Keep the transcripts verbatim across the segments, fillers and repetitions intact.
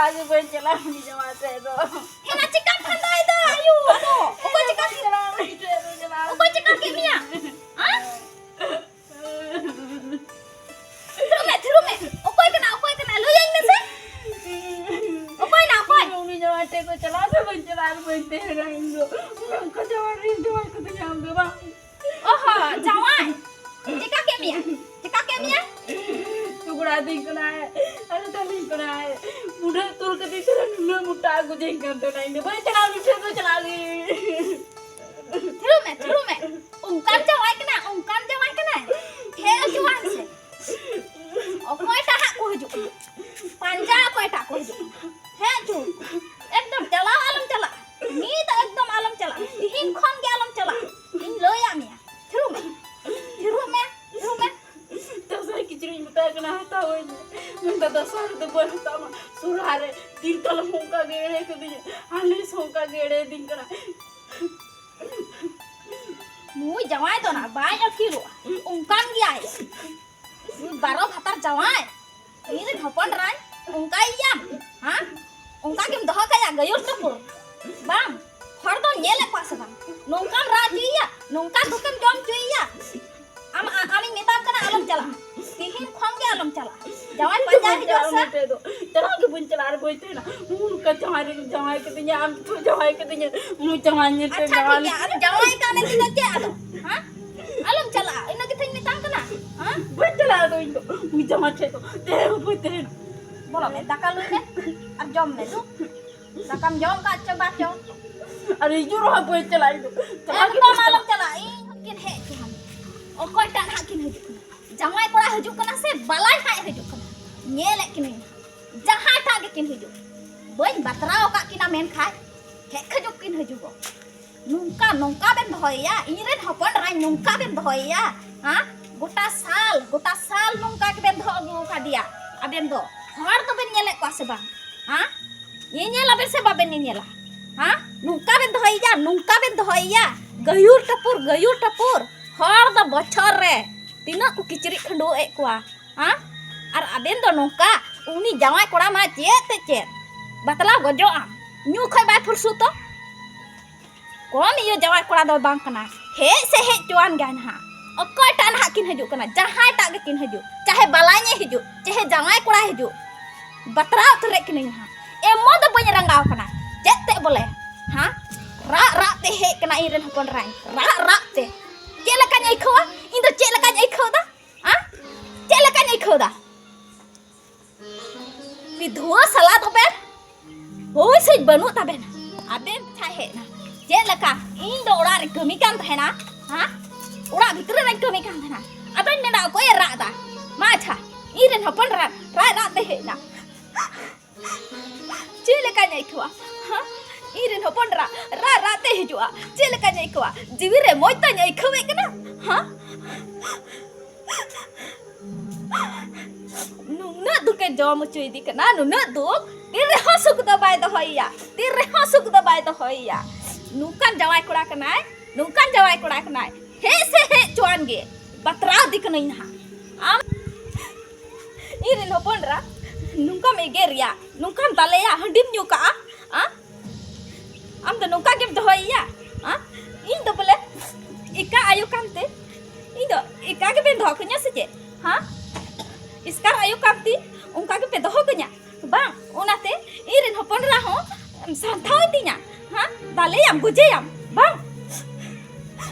ᱟᱫᱚ ᱵᱟᱹᱧ ᱪᱟᱞᱟᱜᱼᱟ ᱩᱱᱤ ᱡᱟᱶᱟᱭ ᱴᱷᱮᱡ ᱫᱚ᱾ ᱦᱮᱱᱟ ᱪᱮᱠᱟᱢ ᱯᱷᱟᱸᱫᱟᱭᱮᱫᱟ ᱟᱭᱳ? ᱟᱫᱚ ᱚᱠᱚᱭ ᱪᱮᱠᱟ ᱪᱟᱞᱟᱜᱼᱟ ᱩᱱᱤ ᱴᱷᱮᱡ ᱫᱚ ᱪᱟᱞᱟᱜ᱾ ᱚᱠᱚᱭ ᱪᱮᱠᱟ ᱠᱮᱫ ᱢᱮᱭᱟ? ᱦᱮᱸ? ᱛᱷᱤᱨᱚᱜ ᱢᱮ, ᱛᱷᱤᱨᱚᱜ ᱢᱮ᱾ ᱚᱠᱚᱭ ᱠᱟᱱᱟ, ᱚᱠᱚᱭ ᱠᱟᱱᱟ? ᱞᱟᱹᱭᱟᱹᱧ ᱢᱮᱥᱮ᱾ ᱚᱠᱚᱭ ᱱᱟ, ᱚᱠᱚᱭ? ᱩᱱᱤ ᱡᱟᱶᱟᱭ ᱴᱷᱮᱡ ᱠᱚ ᱪᱟᱞᱟᱜ ᱫᱚ ᱵᱟᱹᱧ ᱪᱟᱞᱟᱜᱼᱟ ᱟᱨ ᱵᱟᱹᱧ ᱛᱟᱦᱮᱱᱟ ᱤᱧ ᱫᱚ᱾ ᱚᱱᱠᱟ ᱡᱟᱶᱟᱭ ᱨᱮ ᱡᱟᱶᱟᱭ ᱠᱟᱛᱮ ᱧᱟᱢ ᱫᱚ ᱵᱟᱝ᱾ ᱚᱦᱚ, ᱡᱟᱶᱟᱭ᱾ ᱪᱮᱠᱟ ᱠᱮᱫ ᱢᱮᱭᱟ? ᱪᱮᱠᱟ ᱠᱮᱫ ᱢᱮᱭᱟ? ᱪᱩᱜᱲᱟ ᱫᱤᱧ ᱠᱟᱱᱟᱭ, ᱟᱨ ᱫᱟᱞᱤᱧ ᱠᱟᱱᱟᱭ᱾ ᱵᱩᱰᱷᱟᱹ ᱛᱩᱞ ᱠᱟᱛᱮ ᱪᱟᱞᱟᱜ ᱱᱩᱱᱟᱹᱜ ᱢᱚᱴᱟ ᱟᱹᱜᱩ ᱡᱟᱹᱧ ᱠᱟᱱ ᱛᱟᱦᱮᱱᱟ᱾ ᱤᱧ ᱫᱚ ᱵᱟᱹᱧ ᱪᱟᱞᱟᱜᱼᱟ ᱩᱱᱤ ᱴᱷᱮᱱ ᱫᱚ ᱪᱟᱞᱟᱜ ᱜᱮ᱾ ᱛᱷᱤᱨᱚᱜ ᱢᱮ, ᱛᱷᱤᱨᱚᱜ ᱢᱮ᱾ ᱚᱱᱠᱟᱱ ᱡᱟᱶᱟᱭ ᱠᱟᱱᱟ, ᱚᱱᱠᱟᱱ ᱡᱟᱶᱟᱭ ᱠᱟᱱᱟᱭ᱾ ᱦᱮᱡ ᱦᱚᱪᱚᱣᱟᱭ ᱢᱮᱥᱮ᱾ ᱚᱠᱚᱭᱴᱟᱜ ᱦᱟᱸᱜ ᱠᱚ ᱦᱤᱡᱩᱜ ᱠᱟᱱᱟ? ᱯᱟᱸᱡᱟ ᱚᱠᱚᱭᱴᱟᱜ ᱠᱚ ᱦᱤᱡᱩᱜ ᱠᱟᱱᱟ? ᱦᱮᱡ ᱦᱚᱪᱚ᱾ ᱮᱠᱫᱚᱢ ᱪᱟᱞᱟᱣ ᱟᱞᱚᱢ ᱪᱟᱞᱟᱜᱼᱟ᱾ ᱱᱤᱛ ᱮᱠᱫᱚᱢ ᱟᱞᱚᱢ ᱪᱟᱞᱟᱜᱼᱟ᱾ ᱛᱤᱦᱤᱧ ᱠᱷᱚᱱ ᱜᱮ ᱟᱞᱚᱢ ᱪᱟᱞᱟᱜᱼᱟ᱾ ᱤᱧ ᱞᱟᱹᱭᱟᱫ ᱢᱮᱭᱟ᱾ ᱛᱷᱤᱨᱚᱜ ᱢᱮ᱾ ᱛᱷᱤᱨᱚᱜ ᱢᱮ᱾ ᱛᱷᱤᱨᱚᱜ ᱢᱮ᱾ ᱫᱟᱸᱥᱟᱭ ᱠᱤᱪᱨᱤᱡ ᱢᱮᱛᱟᱭ ᱠᱟᱱᱟ ᱦᱟᱛᱟᱣᱟᱹᱧ ᱢᱮ᱾ ᱢᱮᱱᱫᱟ ᱫᱟᱸᱥᱟᱭ ᱨᱮᱫᱚ ᱵᱟᱹᱧ ᱦᱟᱛᱟᱣᱟ᱾ ᱥᱚᱨᱦᱟᱭ ᱨᱮ ᱛᱤᱱ ᱠᱟᱞᱚᱢ ᱦᱚᱸ ᱚᱱᱠᱟ ᱜᱮ ᱮᱲᱮ ᱠᱤᱫᱤᱧᱟ᱾ ᱟᱨ ᱱᱮᱥ ᱦᱚᱸ ᱚᱱᱠᱟ ᱜᱮ ᱮᱲᱮᱭᱮᱫᱤᱧ ᱠᱟᱱᱟ᱾ ᱱᱩᱭ ᱡᱟᱶᱟᱭ ᱫᱚ ᱱᱟ ᱵᱟᱭ ᱟᱹᱠᱤᱞᱚᱜᱼᱟ᱾ ᱚᱱᱠᱟᱱ ᱜᱮᱭᱟᱭ᱾ ᱱᱩᱭ ᱵᱟᱨᱚ ᱵᱷᱟᱛᱟᱨ ᱡᱟᱶᱟᱭ᱾ ᱤᱧ ᱨᱮᱱ ᱦᱚᱯᱚᱱ ᱮᱨᱟᱧ ᱚᱱᱠᱟᱭᱮᱭᱟᱢ? ᱦᱮᱸ? ᱚᱱᱠᱟ ᱜᱮᱢ ᱫᱚᱦᱚ ᱠᱟᱭᱟ ᱜᱟᱹᱭᱩᱨ ᱴᱩᱯᱩᱨ? ᱵᱟᱝ᱾ ᱦᱚᱲ ᱫᱚᱢ ᱧᱮᱞᱮᱫ ᱠᱚᱣᱟ ᱥᱮ ᱵᱟᱝ? ᱱᱚᱝᱠᱟᱢ ᱨᱟᱜ ᱦᱚᱪᱚᱭᱮᱭᱟ, ᱱᱚᱝᱠᱟ ᱫᱩᱠᱮᱢ ᱡᱚᱢ ᱦᱚᱪᱚᱭᱮᱭᱟ᱾ ᱟᱢ, ᱟ-, ᱟᱢᱤᱧ ᱢᱮᱛᱟᱢ ᱠᱟᱱᱟ ᱟᱞᱚᱢ ᱪᱟᱞᱟᱜᱼᱟ᱾ ᱛᱤᱦᱤᱧ ᱠᱷᱚᱱ ᱜᱮ ᱟᱞᱚᱢ ᱪᱟᱞᱟᱜᱼᱟ᱾ ᱡᱟᱶᱟᱭ ᱯᱟᱸᱡᱟ ᱦᱤᱡᱩᱜ ᱥᱮ᱾ ᱪᱟᱞᱟᱜ ᱜᱮ ᱵᱟᱹᱧ ᱪᱟᱞᱟᱜᱼᱟ ᱟᱨ ᱵᱟᱹᱧ ᱛᱟᱦᱮᱱᱟ᱾ ᱱᱚᱝᱠᱟ ᱡᱟᱶᱟᱭ ᱨᱮ ᱡᱟᱶᱟᱭ ᱠᱟᱹᱫᱤᱧᱟ, ᱟᱢ ᱫᱚ ᱡᱟᱶᱟᱭ ᱠᱟᱹᱫᱤᱧᱟ᱾ ᱩᱱᱤ ᱡᱟᱶᱟᱭ ᱧᱮᱞ ᱛᱮ ᱟᱪᱪᱷᱟ, ᱡᱟᱶᱟᱭ ᱴᱷᱤᱠ ᱜᱮᱭᱟ᱾ ᱟᱫᱚ ᱡᱟᱶᱟᱭ ᱠᱟᱱ ᱢᱮ ᱛᱮᱫᱚ ᱪᱮᱫ ᱟᱫᱚ? ᱦᱮᱸ? ᱟᱞᱚᱢ ᱪᱟᱞᱟᱜᱼᱟ᱾ ᱤᱱᱟᱹ ᱜᱮᱛᱚᱧ ᱢᱮᱛᱟᱢ ᱠᱟᱱᱟ᱾ ᱦᱮᱸ? ᱵᱟᱹᱧ ᱪᱟᱞᱟᱜᱼᱟ ᱟᱫᱚ ᱤᱧ ᱫᱚ᱾ ᱩᱱᱤ ᱡᱟᱶᱟᱭ ᱴᱷᱮᱡ ᱫᱚ ᱛᱟᱦᱮᱸ ᱦᱚᱸ ᱵᱟᱹᱧ ᱛᱟᱦᱮᱱᱟ᱾ ᱵᱚᱞᱚᱜ ᱢᱮ, ᱫᱟᱠᱟ ᱞᱩᱭ ᱢᱮ ᱟᱨ ᱡᱚᱢ ᱢᱮ᱾ ᱫᱩ, ᱫᱟᱠᱟᱢ ᱡᱚᱢ ᱠᱟᱜ ᱪᱚ ᱵᱟᱪᱚ? ᱟᱨ ᱦᱤᱡᱩᱜ ᱨᱮᱦᱚᱸ ᱵᱟᱹᱧ ᱪᱟᱞᱟᱜᱼᱟ ᱤᱧ ᱫᱚ᱾ ᱪᱟᱞᱟᱜ ᱜᱮ ᱮᱠᱫᱚᱢ ᱵᱟᱹᱧ ᱟᱞᱚᱢ ᱪᱟᱞᱟᱜᱼᱟ᱾ ᱤᱧ ᱦᱚᱸ ᱠᱤᱱ ᱦᱮᱡ ᱠᱚᱜᱼᱟ᱾ ᱚᱠᱚᱭᱴᱟᱜ ᱱᱟᱦᱟᱜ ᱠᱤᱱ ᱦᱤᱡᱩᱜ ᱠᱟᱱᱟ? ᱡᱟᱶᱟᱭ ᱠᱚᱲᱟ ᱦᱤᱡᱩᱜ ᱠᱟᱱᱟ ᱥᱮ ᱵᱟᱞᱟᱭ ᱦᱟᱸᱜ ᱦᱤᱡᱩᱜ ᱠᱟᱱᱟ? ᱧᱮᱞᱮᱫ ᱠᱤᱱᱟᱹᱧ ᱱᱟᱦᱟᱜ᱾ ᱡᱟᱦᱟᱸᱭᱴᱟᱜ ᱜᱮᱠᱤᱱ ᱦᱤᱡᱩᱜ, ᱵᱟᱹᱧ ᱵᱟᱛᱨᱟᱣ ᱟᱠᱟᱫ ᱠᱤᱱᱟ, ᱢᱮᱱᱠᱷᱟᱡ ᱦᱮᱡ ᱠᱷᱟᱡᱩᱜ ᱠᱤᱱ ᱦᱤᱡᱩᱜᱚᱜ᱾ ᱱᱚᱝᱠᱟ, ᱱᱚᱝᱠᱟ ᱵᱮᱱ ᱫᱚᱦᱚᱭᱮᱭᱟ? ᱤᱧ ᱨᱮᱱ ᱦᱚᱯᱚᱱ ᱮᱨᱟᱧ ᱱᱚᱝᱠᱟ ᱵᱮᱱ ᱫᱚᱦᱚᱭᱮᱭᱟ? ᱦᱮᱸ? ᱜᱚᱴᱟ ᱥᱟᱞ, ᱜᱚᱴᱟ ᱥᱟᱞ ᱱᱚᱝᱠᱟ ᱜᱮᱵᱮᱱ ᱫᱚᱦᱚ ᱟᱹᱜᱩ ᱟᱠᱟᱫᱮᱭᱟ᱾ ᱟᱵᱮᱱ ᱫᱚ ᱦᱚᱲ ᱫᱚᱵᱮᱱ ᱧᱮᱞᱮᱫ ᱠᱚᱣᱟ ᱥᱮ ᱵᱟᱝ? ᱦᱮᱸ? ᱧᱮᱧᱮᱞ ᱟᱵᱮᱱ ᱥᱮ ᱵᱟᱵᱮᱱ ᱧᱮᱧᱮᱞᱟ? ᱦᱮᱸ? ᱱᱚᱝᱠᱟ ᱵᱮᱱ ᱫᱚᱦᱚᱭᱮᱭᱟ, ᱱᱚᱝᱠᱟ ᱵᱮᱱ ᱫᱚᱦᱚᱭᱮᱭᱟ᱾ ᱜᱟᱹᱭᱩᱨ ᱴᱟᱹᱯᱩᱨ, ᱜᱟᱹᱭᱩᱨ ᱴᱟᱹᱯᱩᱨ᱾ ᱦᱚᱲ ᱫᱚ ᱵᱚᱪᱷᱚᱨ ᱨᱮ ᱛᱤᱱᱟᱹᱜ ᱠᱚ ᱠᱤᱪᱨᱤᱡ ᱠᱷᱟᱹᱰᱩᱣᱟᱹᱜ ᱮᱫ ᱠᱚᱣᱟ? ᱦᱮᱸ? ᱟᱨ ᱟᱵᱮᱱ ᱫᱚ ᱱᱚᱝᱠᱟ, ᱩᱱᱤ ᱡᱟᱶᱟᱭ ᱠᱚᱲᱟ ᱢᱟ ᱪᱮᱫ ᱛᱮ ᱪᱮᱫ? ᱵᱟᱛᱞᱟᱣ ᱜᱚᱡᱚᱜ ᱟᱢ᱾ ᱧᱩ ᱠᱷᱚᱡ ᱵᱟᱭ ᱯᱷᱩᱨᱥᱩᱛᱚ᱾ ᱠᱚᱢ ᱤᱭᱟᱹ ᱡᱟᱶᱟᱭ ᱠᱚᱲᱟ ᱫᱚ ᱵᱟᱝ ᱠᱟᱱᱟ᱾ ᱦᱮᱡ ᱥᱮ ᱦᱮᱡ ᱪᱚᱣᱟᱱ ᱜᱮᱭᱟ ᱱᱟᱦᱟᱜ᱾ ᱚᱠᱚᱭᱴᱟᱜ ᱱᱟᱦᱟᱜ ᱠᱤᱱ ᱦᱤᱡᱩᱜ ᱠᱟᱱᱟ? ᱡᱟᱦᱟᱸᱭᱴᱟᱜ ᱜᱮᱠᱤᱱ ᱦᱤᱡᱩᱜ, ᱪᱟᱦᱮ ᱵᱟᱞᱟᱭᱧᱮ ᱦᱤᱡᱩᱜ, ᱪᱟᱦᱮ ᱡᱟᱶᱟᱭ ᱠᱚᱲᱟ ᱦᱤᱡᱩᱜ, ᱵᱟᱛᱨᱟᱣ ᱩᱛᱟᱹᱨᱮᱫ ᱠᱤᱱᱟᱹᱧ ᱱᱟᱦᱟᱜ᱾ ᱮᱢᱚᱱ ᱫᱚ ᱵᱟᱹᱧ ᱨᱟᱸᱜᱟᱣ ᱠᱟᱱᱟ᱾ ᱪᱮᱫ ᱛᱮ ᱵᱚᱞᱮ? ᱦᱮᱸ? ᱨᱟᱜ ᱨᱟᱜ ᱛᱮ ᱦᱮᱡ ᱠᱟᱱᱟ ᱤᱧ ᱨᱮᱱ ᱦᱚᱯᱚᱱ ᱮᱨᱟᱧ᱾ ᱨᱟᱜ ᱨᱟᱜ ᱛᱮ᱾ ᱪᱮᱫ ᱞᱮᱠᱟᱧ ᱟᱹᱭᱠᱟᱹᱣᱟ? ᱤᱧ ᱫᱚ ᱪᱮᱫ ᱞᱮᱠᱟᱧ ᱟᱹᱭᱠᱟᱹᱣ ᱫᱟ? ᱦᱮᱸ? ᱪᱮᱫ ᱞᱮᱠᱟᱧ ᱟᱹᱭᱠᱟᱹᱣ ᱫᱟ? ᱵᱤᱫᱷᱩᱣᱟᱹ ᱥᱟᱞᱟ ᱫᱚᱵᱮᱱ ᱦᱩᱭ ᱥᱩᱡ ᱵᱟᱹᱱᱩᱜ ᱛᱟᱵᱮᱱᱟ᱾ ᱟᱵᱮᱱ ᱪᱷᱟ ᱦᱮᱡ ᱱᱟ᱾ ᱪᱮᱫ ᱞᱮᱠᱟ? ᱤᱧ ᱫᱚ ᱚᱲᱟᱜ ᱨᱮ ᱠᱟᱹᱢᱤ ᱠᱟᱱ ᱛᱟᱦᱮᱱᱟ, ᱦᱮᱸ? ᱚᱲᱟᱜ ᱵᱷᱤᱛᱨᱤ ᱨᱮᱧ ᱠᱟᱹᱢᱤ ᱠᱟᱱ ᱛᱟᱦᱮᱱᱟ᱾ ᱟᱫᱚᱧ ᱢᱮᱱᱫᱟ, ᱚᱠᱚᱭᱮ ᱨᱟᱜ ᱫᱟ? ᱢᱟ ᱟᱪᱪᱷᱟ, ᱤᱧ ᱨᱮᱱ ᱦᱚᱯᱚᱱ ᱨᱟᱜ, ᱨᱟᱜ, ᱨᱟᱜ ᱛᱮ ᱦᱮᱡ ᱱᱟ᱾ ᱪᱮᱫ ᱞᱮᱠᱟᱧ ᱟᱹᱭᱠᱟᱹᱣᱟ? ᱦᱮᱸ? ᱤᱧ ᱨᱮᱱ ᱦᱚᱯᱚᱱ ᱨᱟᱜ, ᱨᱟᱜ, ᱨᱟᱜ ᱛᱮ ᱦᱤᱡᱩᱜᱼᱟ᱾ ᱪᱮᱫ ᱞᱮᱠᱟᱧ ᱟᱹᱭᱠᱟᱹᱣᱟ? ᱡᱤᱣᱤ ᱨᱮ ᱢᱚᱡᱽ ᱛᱚᱧ ᱟᱹᱭᱠᱟᱹᱣᱮᱫ ᱠᱟᱱᱟ? ᱦᱮᱸ? ᱱᱩᱱᱟᱹᱜ ᱫᱩᱠᱮ ᱡᱚᱢ ᱦᱚᱪᱚᱭᱮᱫᱤ ᱠᱟᱱᱟ, ᱱᱩᱱᱟᱹᱜ ᱫᱩᱠ, ᱛᱤ ᱨᱮᱦᱚᱸ ᱥᱩᱠ ᱫᱚ ᱵᱟᱭ ᱫᱚᱦᱚᱭᱮᱭᱟ, ᱛᱤ ᱨᱮᱦᱚᱸ ᱥᱩᱠ ᱫᱚ ᱵᱟᱭ ᱫᱚᱦᱚᱭᱮᱭᱟ᱾ ᱱᱚᱝᱠᱟᱱ ᱡᱟᱶᱟᱭ ᱠᱚᱲᱟ ᱠᱟᱱᱟᱭ, ᱱᱚᱝᱠᱟᱱ ᱡᱟᱶᱟᱭ ᱠᱚᱲᱟ ᱠᱟᱱᱟᱭ᱾ ᱦᱮᱡ ᱥᱮ ᱦᱮᱡ ᱪᱚᱣᱟᱱ ᱜᱮ, ᱵᱟᱛᱨᱟᱣ ᱫᱤ ᱠᱟᱹᱱᱟᱹᱧ ᱱᱟᱦᱟᱜ᱾ ᱟᱢ ᱤᱧ ᱨᱮᱱ ᱦᱚᱯᱚᱱ ᱮᱨᱟ, ᱱᱚᱝᱠᱟᱢ ᱮᱜᱮᱨᱮᱭᱟ, ᱱᱚᱝᱠᱟᱢ ᱫᱟᱞᱮᱭᱟ, ᱦᱟᱺᱰᱤᱢ ᱧᱩ ᱠᱟᱜᱼᱟ, ᱟ? ᱟᱢ ᱫᱚ ᱱᱚᱝᱠᱟ ᱜᱮᱢ ᱫᱚᱦᱚᱭᱮᱭᱟ? ᱦᱮᱸ? ᱤᱧ ᱫᱚ ᱵᱚᱞᱮ ᱮᱠᱟ ᱟᱭᱳ ᱠᱟᱱᱛᱮ, ᱤᱧ ᱫᱚ ᱮᱠᱟ ᱜᱮᱯᱮ ᱫᱚᱦᱚ ᱠᱟᱹᱧᱟ ᱥᱮ ᱪᱮᱫ? ᱦᱮᱸ? ᱮᱥᱠᱟᱨ ᱟᱭᱳ ᱠᱟᱱᱛᱮ ᱚᱱᱠᱟ ᱜᱮᱯᱮ ᱫᱚᱦᱚ ᱠᱟᱹᱧᱟ? ᱵᱟᱝ, ᱚᱱᱟᱛᱮ ᱤᱧ ᱨᱮᱱ ᱦᱚᱯᱚᱱ ᱮᱨᱟ ᱦᱚᱸ ᱥᱟᱱᱛᱷᱟᱣ ᱤᱫᱤᱧᱟ? ᱦᱮᱸ? ᱫᱟᱞᱮᱭᱟᱢ, ᱜᱚᱡᱮᱭᱟᱢ? ᱵᱟᱝ᱾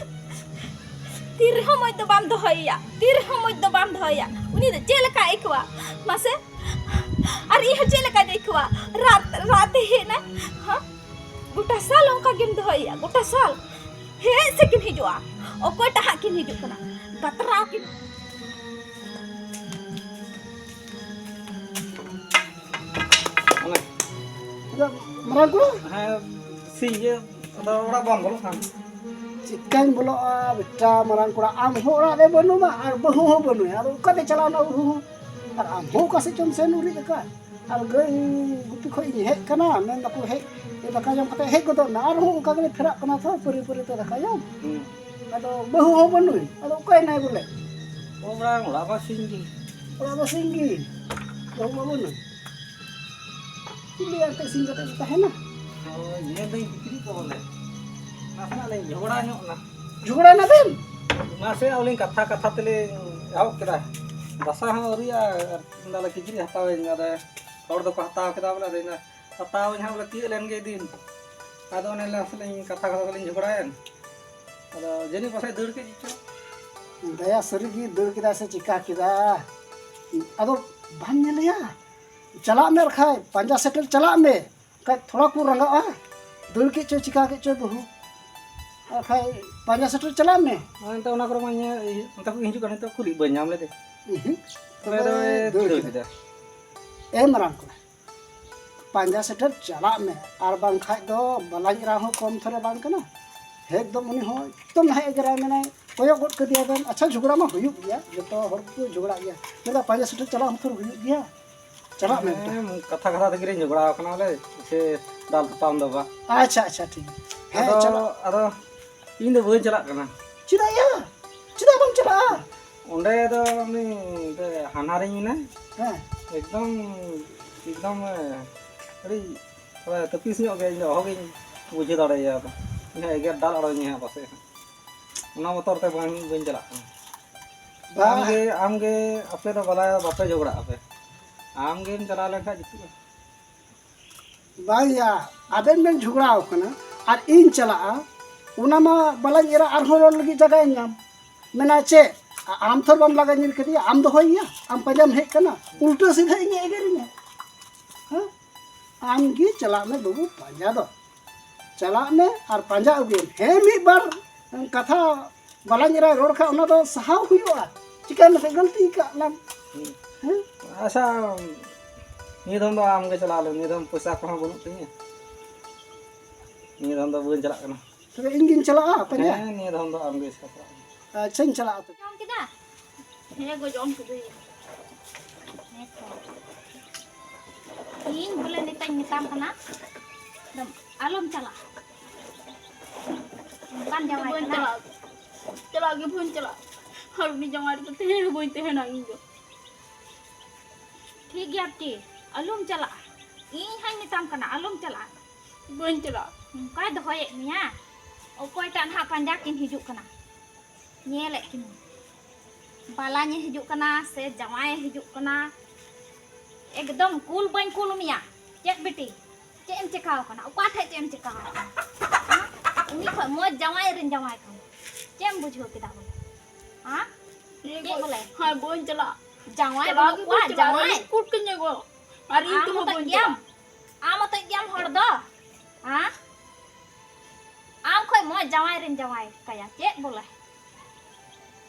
ᱛᱤ ᱨᱮᱦᱚᱸ ᱢᱚᱡᱽ ᱫᱚ ᱵᱟᱢ ᱫᱚᱦᱚᱭᱮᱭᱟ, ᱛᱤ ᱨᱮᱦᱚᱸ ᱢᱚᱡᱽ ᱫᱚ ᱵᱟᱢ ᱫᱚᱦᱚᱭᱮᱭᱟ᱾ ᱩᱱᱤ ᱫᱚ ᱪᱮᱫ ᱞᱮᱠᱟᱭ ᱟᱹᱭᱠᱟᱹᱣᱟ ᱢᱟᱥᱮ? ᱟᱨ ᱤᱧ ᱦᱚᱸ ᱪᱮᱫ ᱞᱮᱠᱟᱧ ᱟᱹᱭᱠᱟᱹᱣᱟ? ᱨᱟᱜ, ᱨᱟᱜ ᱛᱮ ᱦᱮᱡ ᱮᱱᱟᱭ᱾ ᱦᱮᱸ? ᱜᱚᱴᱟ ᱥᱟᱞ ᱚᱱᱠᱟ ᱜᱮᱢ ᱫᱚᱦᱚᱭᱮᱭᱟ, ᱜᱚᱴᱟ ᱥᱟᱞ᱾ ᱦᱮᱡ ᱥᱮ ᱠᱤᱱ ᱦᱤᱡᱩᱜᱼᱟ? ᱚᱠᱚᱭᱴᱟᱜ ᱦᱟᱸᱜ ᱠᱤᱱ ᱦᱤᱡᱩᱜ ᱠᱟᱱᱟ? ᱵᱟᱛᱨᱟᱣ ᱠᱤᱱ᱾ ᱢᱟᱨᱟᱝ ᱠᱚᱲᱟ? ᱦᱮᱸ, ᱥᱤᱧ ᱜᱮ, ᱟᱫᱚ ᱚᱲᱟᱜ ᱵᱟᱢ ᱵᱚᱞᱚᱜ ᱠᱟᱱ᱾ ᱪᱮᱫᱠᱟᱧ ᱵᱚᱞᱚᱜᱼᱟ ᱵᱮᱴᱟ, ᱢᱟᱨᱟᱝ ᱠᱚᱲᱟ, ᱟᱢ ᱦᱚᱸ ᱚᱲᱟᱜ ᱨᱮ ᱵᱟᱹᱱᱩᱢᱟ ᱟᱨ ᱵᱟᱹᱦᱩ ᱦᱚᱸ ᱵᱟᱹᱱᱩᱭᱟ, ᱟᱫᱚ ᱚᱠᱟᱛᱮ ᱪᱟᱞᱟᱣᱱᱟ ᱵᱟᱹᱦᱩ ᱦᱚᱸ? ᱟᱨ ᱟᱢ ᱦᱚᱸ ᱚᱠᱟ ᱥᱮᱫ ᱪᱚᱢ ᱥᱮᱱ ᱩᱨᱤᱡ ᱟᱠᱟᱫ? ᱟᱨ ᱜᱟᱹᱭ ᱜᱩᱯᱤ ᱠᱷᱚᱡ ᱤᱧ ᱦᱮᱡ ᱠᱟᱱᱟ, ᱢᱮᱱ ᱫᱟᱠᱚ ᱦᱮᱡ, ᱫᱟᱠᱟ ᱡᱚᱢ ᱠᱟᱛᱮ ᱦᱮᱡ ᱜᱚᱫᱚᱜ ᱢᱮ, ᱟᱨᱦᱚᱸ ᱚᱱᱠᱟ ᱜᱮᱞᱮ ᱯᱷᱮᱨᱟᱜ ᱠᱟᱱᱟ ᱛᱚ, ᱯᱟᱹᱨᱤ ᱯᱟᱹᱨᱤ ᱛᱮ ᱫᱟᱠᱟ ᱡᱚᱢ᱾ ᱦᱩᱸ᱾ ᱟᱫᱚ ᱵᱟᱹᱦᱩ ᱦᱚᱸ ᱵᱟᱹᱱᱩᱭ, ᱟᱫᱚ ᱚᱠᱟᱭᱮᱱᱟᱭ ᱵᱚᱞᱮ? ᱚᱲᱟᱜ, ᱚᱲᱟᱜ ᱢᱟ ᱥᱤᱧ ᱜᱮ᱾ ᱚᱲᱟᱜ ᱢᱟ ᱥᱤᱧ ᱜᱮ, ᱵᱟᱹᱦᱩ ᱢᱟ ᱵᱟᱹᱱᱩᱭ᱾ ᱪᱮᱫ ᱞᱟᱹᱭᱟ, ᱮᱱᱛᱮ ᱤᱥᱤᱱ ᱠᱟᱛᱮ ᱫᱚ ᱛᱟᱦᱮᱱᱟ᱾ ᱦᱳᱭ, ᱧᱮᱞ ᱫᱟᱹᱧ ᱵᱷᱤᱛᱨᱤ ᱫᱚ ᱵᱚᱞᱮ ᱱᱟᱥᱮᱱᱟᱜ ᱞᱤᱧ ᱡᱷᱚᱜᱽᱲᱟ ᱧᱚᱜ ᱮᱱᱟ᱾ ᱡᱷᱚᱜᱽᱲᱟ ᱮᱱᱟ ᱵᱮᱱ? ᱢᱟᱥᱮ ᱟᱹᱞᱤᱧ ᱠᱟᱛᱷᱟ ᱠᱟᱛᱷᱟ ᱛᱮᱞᱤᱧ ᱮᱦᱚᱵ ᱠᱮᱫᱟ᱾ ᱫᱟᱥᱟ ᱦᱚᱸ ᱟᱹᱣᱨᱤᱭᱟᱜᱼᱟ, ᱟᱨ ᱢᱮᱱᱫᱟᱞᱮ ᱠᱤᱪᱨᱤᱡ ᱦᱟᱛᱟᱣᱟᱹᱧ, ᱟᱫᱚ ᱦᱚᱲ ᱫᱚᱠᱚ ᱦᱟᱛᱟᱣ ᱠᱮᱫᱟ ᱵᱚᱞᱮ, ᱟᱫᱚ ᱤᱧ ᱫᱚ ᱦᱟᱛᱟᱣᱟᱹᱧ ᱦᱟᱸᱜ ᱵᱚᱞᱮ ᱛᱤᱭᱳᱜ ᱞᱮᱱ ᱜᱮ ᱫᱤᱱ᱾ ᱟᱫᱚ ᱚᱱᱮ ᱱᱟᱥᱮ ᱞᱤᱧ ᱠᱟᱛᱷᱟ ᱠᱟᱛᱷᱟ ᱛᱮᱞᱤᱧ ᱡᱷᱚᱜᱽᱲᱟᱭᱮᱱ᱾ ᱟᱫᱚ ᱡᱟᱹᱱᱤᱡ ᱯᱟᱥᱮᱡ ᱫᱟᱹᱲ ᱠᱮᱫ ᱪᱚ᱾ ᱫᱟᱭᱟ ᱥᱟᱹᱨᱤ ᱜᱮ ᱫᱟᱹᱲ ᱠᱮᱫᱟ ᱥᱮ ᱪᱤᱠᱟ ᱠᱮᱫᱟ? ᱟᱫᱚ ᱵᱟᱢ ᱧᱮᱞᱮᱭᱟ? ᱪᱟᱞᱟᱜ ᱢᱮ ᱟᱨ ᱠᱷᱟᱡ ᱯᱟᱸᱡᱟ ᱥᱮᱴᱮᱨ ᱪᱟᱞᱟᱜ ᱢᱮ᱾ ᱠᱷᱟᱡ ᱛᱷᱚᱲᱟ ᱠᱚ ᱨᱟᱸᱜᱟᱜᱼᱟ, ᱫᱟᱹᱲ ᱠᱮᱫ ᱪᱚᱭ ᱪᱤᱠᱟ ᱠᱮᱫ ᱪᱚᱭ ᱵᱟᱹᱦᱩ᱾ ᱟᱨ ᱠᱷᱟᱡ ᱯᱟᱸᱡᱟ ᱥᱮᱴᱮᱨ ᱪᱟᱞᱟᱜ ᱢᱮ᱾ ᱦᱳᱭ, ᱮᱱᱛᱮ ᱚᱱᱟ ᱠᱚᱨᱮ ᱢᱟ ᱧᱮᱞ, ᱚᱱᱛᱮ ᱠᱷᱚᱡ ᱦᱤᱡᱩᱜ ᱠᱟᱱ ᱱᱤᱛᱚᱜ ᱠᱩᱞᱤ ᱵᱟᱹᱧ ᱧᱟᱢ ᱞᱮᱫᱮ᱾ ᱤᱦᱤ, ᱛᱚᱵᱮ ᱛᱚᱵᱮ ᱫᱚᱭ ᱫᱟᱹᱲ ᱫᱟᱹᱲ ᱠᱮᱫᱟ᱾ ᱠᱮᱫᱟ᱾ ᱮ ᱢᱟᱨᱟᱝ ᱠᱚᱲᱟ, ᱯᱟᱸᱡᱟ ᱥᱮᱴᱮᱨ ᱪᱟᱞᱟᱜ ᱢᱮ, ᱟᱨ ᱵᱟᱝᱠᱷᱟᱡ ᱫᱚ ᱵᱟᱞᱟᱧ ᱮᱨᱟ ᱦᱚᱸ ᱠᱚᱢ ᱛᱷᱚᱨᱮ ᱵᱟᱝ ᱠᱟᱱᱟ᱾ ᱮᱠᱫᱚᱢ ᱩᱱᱤ ᱦᱚᱸ ᱮᱠᱫᱚᱢ ᱱᱟᱦᱟᱜ ᱮᱜᱮᱨᱟᱭ, ᱢᱮᱱᱟᱭ ᱠᱚᱭᱚᱜ ᱜᱚᱫ ᱠᱟᱫᱮᱭᱟ ᱵᱮᱱ᱾ ᱟᱪᱪᱷᱟ, ᱡᱷᱚᱜᱽᱲᱟ ᱢᱟ ᱦᱩᱭᱩᱜ ᱜᱮᱭᱟ, ᱡᱚᱛᱚ ᱦᱚᱲ ᱠᱚ ᱡᱷᱚᱜᱽᱲᱟᱜ ᱜᱮᱭᱟ, ᱢᱮᱱᱫᱟ ᱯᱟᱸᱡᱟ ᱥᱮᱴᱮᱨ ᱪᱟᱞᱟᱜ ᱦᱚᱸ ᱛᱷᱚᱨ ᱦᱩᱭᱩᱜ ᱜᱮᱭᱟ᱾ ᱪᱟᱞᱟᱜ ᱢᱮ ᱵᱮᱴᱟ᱾ ᱦᱮᱸ, ᱠᱟᱛᱷᱟ ᱠᱟᱛᱷᱟ ᱛᱮᱜᱮ ᱞᱤᱧ ᱡᱷᱚᱜᱽᱲᱟ ᱟᱠᱟᱱᱟ ᱵᱚᱞᱮ, ᱥᱮ ᱫᱟᱞ ᱛᱟᱯᱟᱢ ᱫᱚ ᱵᱟᱝ᱾ ᱟᱪᱪᱷᱟ, ᱟᱪᱪᱷᱟ, ᱴᱷᱤᱠ ᱜᱮᱭᱟ᱾ ᱦᱮᱸ, ᱟᱫᱚ, ᱪᱟᱞᱟᱜ᱾ ᱟᱫᱚ ᱤᱧ ᱫᱚ ᱵᱟᱹᱧ ᱪᱟᱞᱟᱜ ᱠᱟᱱᱟ᱾ ᱪᱮᱫᱟᱜ ᱭᱟ? ᱪᱮᱫᱟᱜ ᱵᱟᱢ ᱪᱟᱞᱟᱜᱼᱟ? ᱚᱸᱰᱮ ᱫᱚ ᱩᱱᱤ ᱦᱟᱱᱦᱟᱨᱤᱧ ᱢᱮᱱᱟᱭ᱾ ᱦᱮᱸ᱾ ᱮᱠᱫᱚᱢ, ᱮᱠᱫᱚᱢ, ᱟᱹᱰᱤ ᱛᱟᱹᱯᱤᱥ ᱧᱚᱜ ᱜᱮ, ᱤᱧ ᱫᱚ ᱚᱦᱚᱜᱤᱧ ᱵᱩᱡᱷᱟᱹᱣ ᱫᱟᱲᱮᱭᱟᱭᱟ᱾ ᱟᱫᱚ ᱤᱧ ᱦᱚᱸ ᱮᱜᱮᱨ ᱫᱟᱞ ᱟᱲᱚᱧᱟᱭ ᱦᱟᱸᱜ ᱯᱟᱥᱮᱡ ᱦᱟᱸᱜ᱾ ᱚᱱᱟ ᱵᱚᱛᱚᱨ ᱛᱮ ᱵᱟᱝ, ᱵᱟᱹᱧ ᱪᱟᱞᱟᱜ ᱠᱟᱱᱟ᱾ ᱵᱟᱝ᱾ ᱟᱢᱜᱮ, ᱟᱢᱜᱮ ᱟᱯᱮ ᱫᱚ ᱵᱟᱞᱟ ᱵᱟᱯᱮ ᱡᱷᱚᱜᱽᱲᱟᱜ ᱟᱯᱮ᱾ ᱟᱢᱜᱮᱢ ᱪᱟᱞᱟᱣ ᱞᱮᱱᱠᱷᱟᱱ ᱡᱩᱛᱩᱜᱼᱟ᱾ ᱵᱟᱝ ᱭᱟ, ᱟᱵᱮᱱ ᱵᱮᱱ ᱡᱷᱚᱜᱽᱲᱟᱣ ᱠᱟᱱᱟ ᱟᱨ ᱤᱧ ᱪᱟᱞᱟᱜᱼᱟ, ᱚᱱᱟ ᱢᱟ ᱵᱟᱞᱟᱧ ᱮᱨᱟ ᱟᱨᱦᱚᱸ ᱨᱚᱲ ᱞᱟᱹᱜᱤᱫ ᱡᱟᱭᱜᱟᱭ ᱧᱟᱢ᱾ ᱢᱮᱱᱟ ᱪᱮᱫ? ᱟ-, ᱟᱢ ᱛᱷᱚᱨ ᱵᱟᱢ ᱞᱟᱜᱟ ᱧᱤᱨ ᱠᱟᱫᱮᱭᱟ, ᱟᱢ ᱫᱚᱦᱚᱭᱮᱭᱟ, ᱟᱢ ᱯᱟᱸᱡᱟᱢ ᱦᱮᱡ ᱠᱟᱱᱟ, ᱩᱞᱴᱟᱹ ᱥᱤᱫᱷᱟᱹ ᱤᱧᱮ ᱮᱜᱮᱨᱤᱧᱟ᱾ ᱦᱮᱸ? ᱟᱢ ᱜᱮ ᱪᱟᱞᱟᱜ ᱢᱮ ᱵᱟᱹᱵᱩ ᱯᱟᱸᱡᱟ ᱫᱚ᱾ ᱪᱟᱞᱟᱜ ᱢᱮ ᱟᱨ ᱯᱟᱸᱡᱟ ᱟᱹᱜᱩᱭᱮᱢ᱾ ᱦᱮᱸ, ᱢᱤᱫ ᱵᱟᱨ ᱠᱟᱛᱷᱟ ᱵᱟᱞᱟᱧ ᱮᱨᱟᱭ ᱨᱚᱲ ᱠᱷᱟᱱ ᱚᱱᱟ ᱫᱚ ᱥᱟᱦᱟᱣ ᱦᱩᱭᱩᱜᱼᱟ᱾ ᱪᱤᱠᱟᱹ ᱞᱮᱠᱷᱟᱱ ᱜᱟᱹᱞᱛᱤ ᱠᱟᱜ ᱞᱟᱝ᱾ ᱦᱩᱸ᱾ ᱦᱮᱸ? ᱟᱪᱪᱷᱟ, ᱱᱤᱭᱟᱹ ᱫᱚᱢ ᱫᱚ ᱟᱢ ᱜᱮ ᱪᱟᱞᱟᱣ ᱞᱮᱢ, ᱱᱤᱭᱟᱹ ᱫᱚᱢ ᱯᱚᱭᱥᱟ ᱠᱚᱦᱚᱸ ᱵᱟᱹᱱᱩᱜ ᱛᱤᱧᱟᱹ᱾ ᱱᱤᱭᱟᱹ ᱫᱚᱢ ᱫᱚ ᱵᱟᱹᱧ ᱪᱟᱞᱟᱜ ᱠᱟᱱᱟ᱾ ᱛᱚᱵᱮ ᱤᱧ ᱜᱤᱧ ᱪᱟᱞᱟᱜᱼᱟ ᱯᱟᱸᱡᱟ? ᱦᱮᱸ, ᱱᱤᱭᱟᱹ ᱫᱚᱢ ᱫᱚ ᱟᱢ ᱜᱮ ᱪᱟᱞᱟᱜ ᱢᱮ᱾ ᱟᱪᱪᱷᱟᱧ ᱪᱟᱞᱟᱜᱼᱟ ᱛᱚᱵᱮ᱾ ᱡᱚᱢ ᱠᱮᱫᱟ? ᱦᱮᱸ ᱜᱚ, ᱡᱚᱢ ᱠᱤᱫᱟᱹᱧ᱾ ᱦᱮᱸ ᱛᱚ᱾ ᱤᱧ ᱵᱚᱞᱮ ᱱᱤᱛᱚᱜ ᱤᱧ ᱢᱮᱛᱟᱢ ᱠᱟᱱᱟ, ᱟᱞᱚᱢ ᱪᱟᱞᱟᱜᱼᱟ᱾ ᱚᱱᱠᱟᱱ ᱡᱟᱶᱟᱭ ᱵᱟᱹᱧ ᱠᱟᱱᱟ᱾ ᱪᱟᱞᱟᱜᱼᱟ᱾ ᱪᱟᱞᱟᱜ ᱜᱮ ᱵᱟᱹᱧ ᱪᱟᱞᱟᱜᱼᱟ᱾ ᱟᱨ ᱩᱱᱤ ᱡᱟᱶᱟᱭ ᱨᱮᱫᱚ ᱛᱟᱦᱮᱸ ᱦᱚᱸ ᱵᱟᱹᱧ ᱛᱟᱦᱮᱱᱟ ᱤᱧ ᱫᱚ᱾ ᱴᱷᱤᱠ ᱜᱮᱭᱟ ᱵᱤᱴᱤ, ᱟᱞᱚᱢ ᱪᱟᱞᱟᱜᱼᱟ᱾ ᱤᱧ ᱦᱚᱸᱧ ᱢᱮᱛᱟᱢ ᱠᱟᱱᱟ, ᱟᱞᱚᱢ ᱪᱟᱞᱟᱜᱼᱟ᱾ ᱵᱟᱹᱧ ᱪᱟᱞᱟᱜᱼᱟ᱾ ᱱᱚᱝᱠᱟᱭ ᱫᱚᱦᱚᱭᱮᱫ ᱢᱮᱭᱟ᱾ ᱚᱠᱚᱭᱴᱟᱜ ᱱᱟᱦᱟᱜ ᱯᱟᱸᱡᱟ ᱠᱤᱱ ᱦᱤᱡᱩᱜ ᱠᱟᱱᱟ? ᱧᱮᱞᱮᱫ ᱠᱤᱱᱟᱹᱧ᱾ ᱵᱟᱞᱟᱧᱮ ᱦᱤᱡᱩᱜ ᱠᱟᱱᱟ ᱥᱮ ᱡᱟᱶᱟᱭᱮ ᱦᱤᱡᱩᱜ ᱠᱟᱱᱟ? ᱮᱠᱫᱚᱢ ᱠᱩᱞ ᱵᱟᱹᱧ ᱠᱩᱞ ᱢᱮᱭᱟ᱾ ᱪᱮᱫ ᱵᱤᱴᱤ? ᱪᱮᱫ ᱮᱢ ᱪᱮᱠᱟᱣ ᱠᱟᱱᱟ? ᱚᱠᱟ ᱴᱷᱮᱡ ᱪᱮᱫ ᱮᱢ ᱪᱮᱠᱟᱣ ᱠᱟᱱᱟ? ᱦᱮᱸ? ᱩᱱᱤ ᱠᱷᱚᱡ ᱢᱚᱡᱽ ᱡᱟᱶᱟᱭ ᱨᱮᱱ ᱡᱟᱶᱟᱭ ᱠᱟᱱᱟ᱾ ᱪᱮᱫ ᱮᱢ ᱵᱩᱡᱷᱟᱹᱣ ᱠᱮᱫᱟ ᱵᱚᱞᱮ? ᱦᱮᱸ? ᱪᱮᱫ ᱵᱚᱞᱮ? ᱦᱮᱸ, ᱵᱟᱹᱧ ᱪᱟᱞᱟᱜᱼᱟ᱾ ᱡᱟᱶᱟᱭ ᱪᱟᱞᱟᱣ ᱵᱟᱹᱱᱩᱜ ᱜᱮ ᱠᱚᱣᱟ, ᱵᱟᱹᱧ ᱪᱟᱞᱟᱜᱼᱟ᱾ ᱡᱟᱶᱟᱭ? ᱠᱩᱴ ᱠᱟᱹᱧᱟ ᱠᱚ᱾ ᱟᱨ ᱤᱧ ᱟᱢ ᱛᱮᱦᱚᱸ ᱢᱚᱛᱚᱡ ᱵᱟᱹᱧ ᱜᱮᱭᱟᱢ? ᱪᱟᱞᱟᱜᱼᱟ᱾ ᱟᱢ ᱢᱚᱛᱚᱡ ᱜᱮᱭᱟᱢ ᱦᱚᱲ ᱫᱚ? ᱦᱮᱸ? ᱟᱢ ᱠᱷᱚᱡ ᱢᱚᱡᱽ ᱡᱟᱶᱟᱭ ᱨᱮᱱ ᱡᱟᱶᱟᱭ ᱠᱟᱭᱟ᱾ ᱪᱮᱫ ᱵᱚᱞᱮ?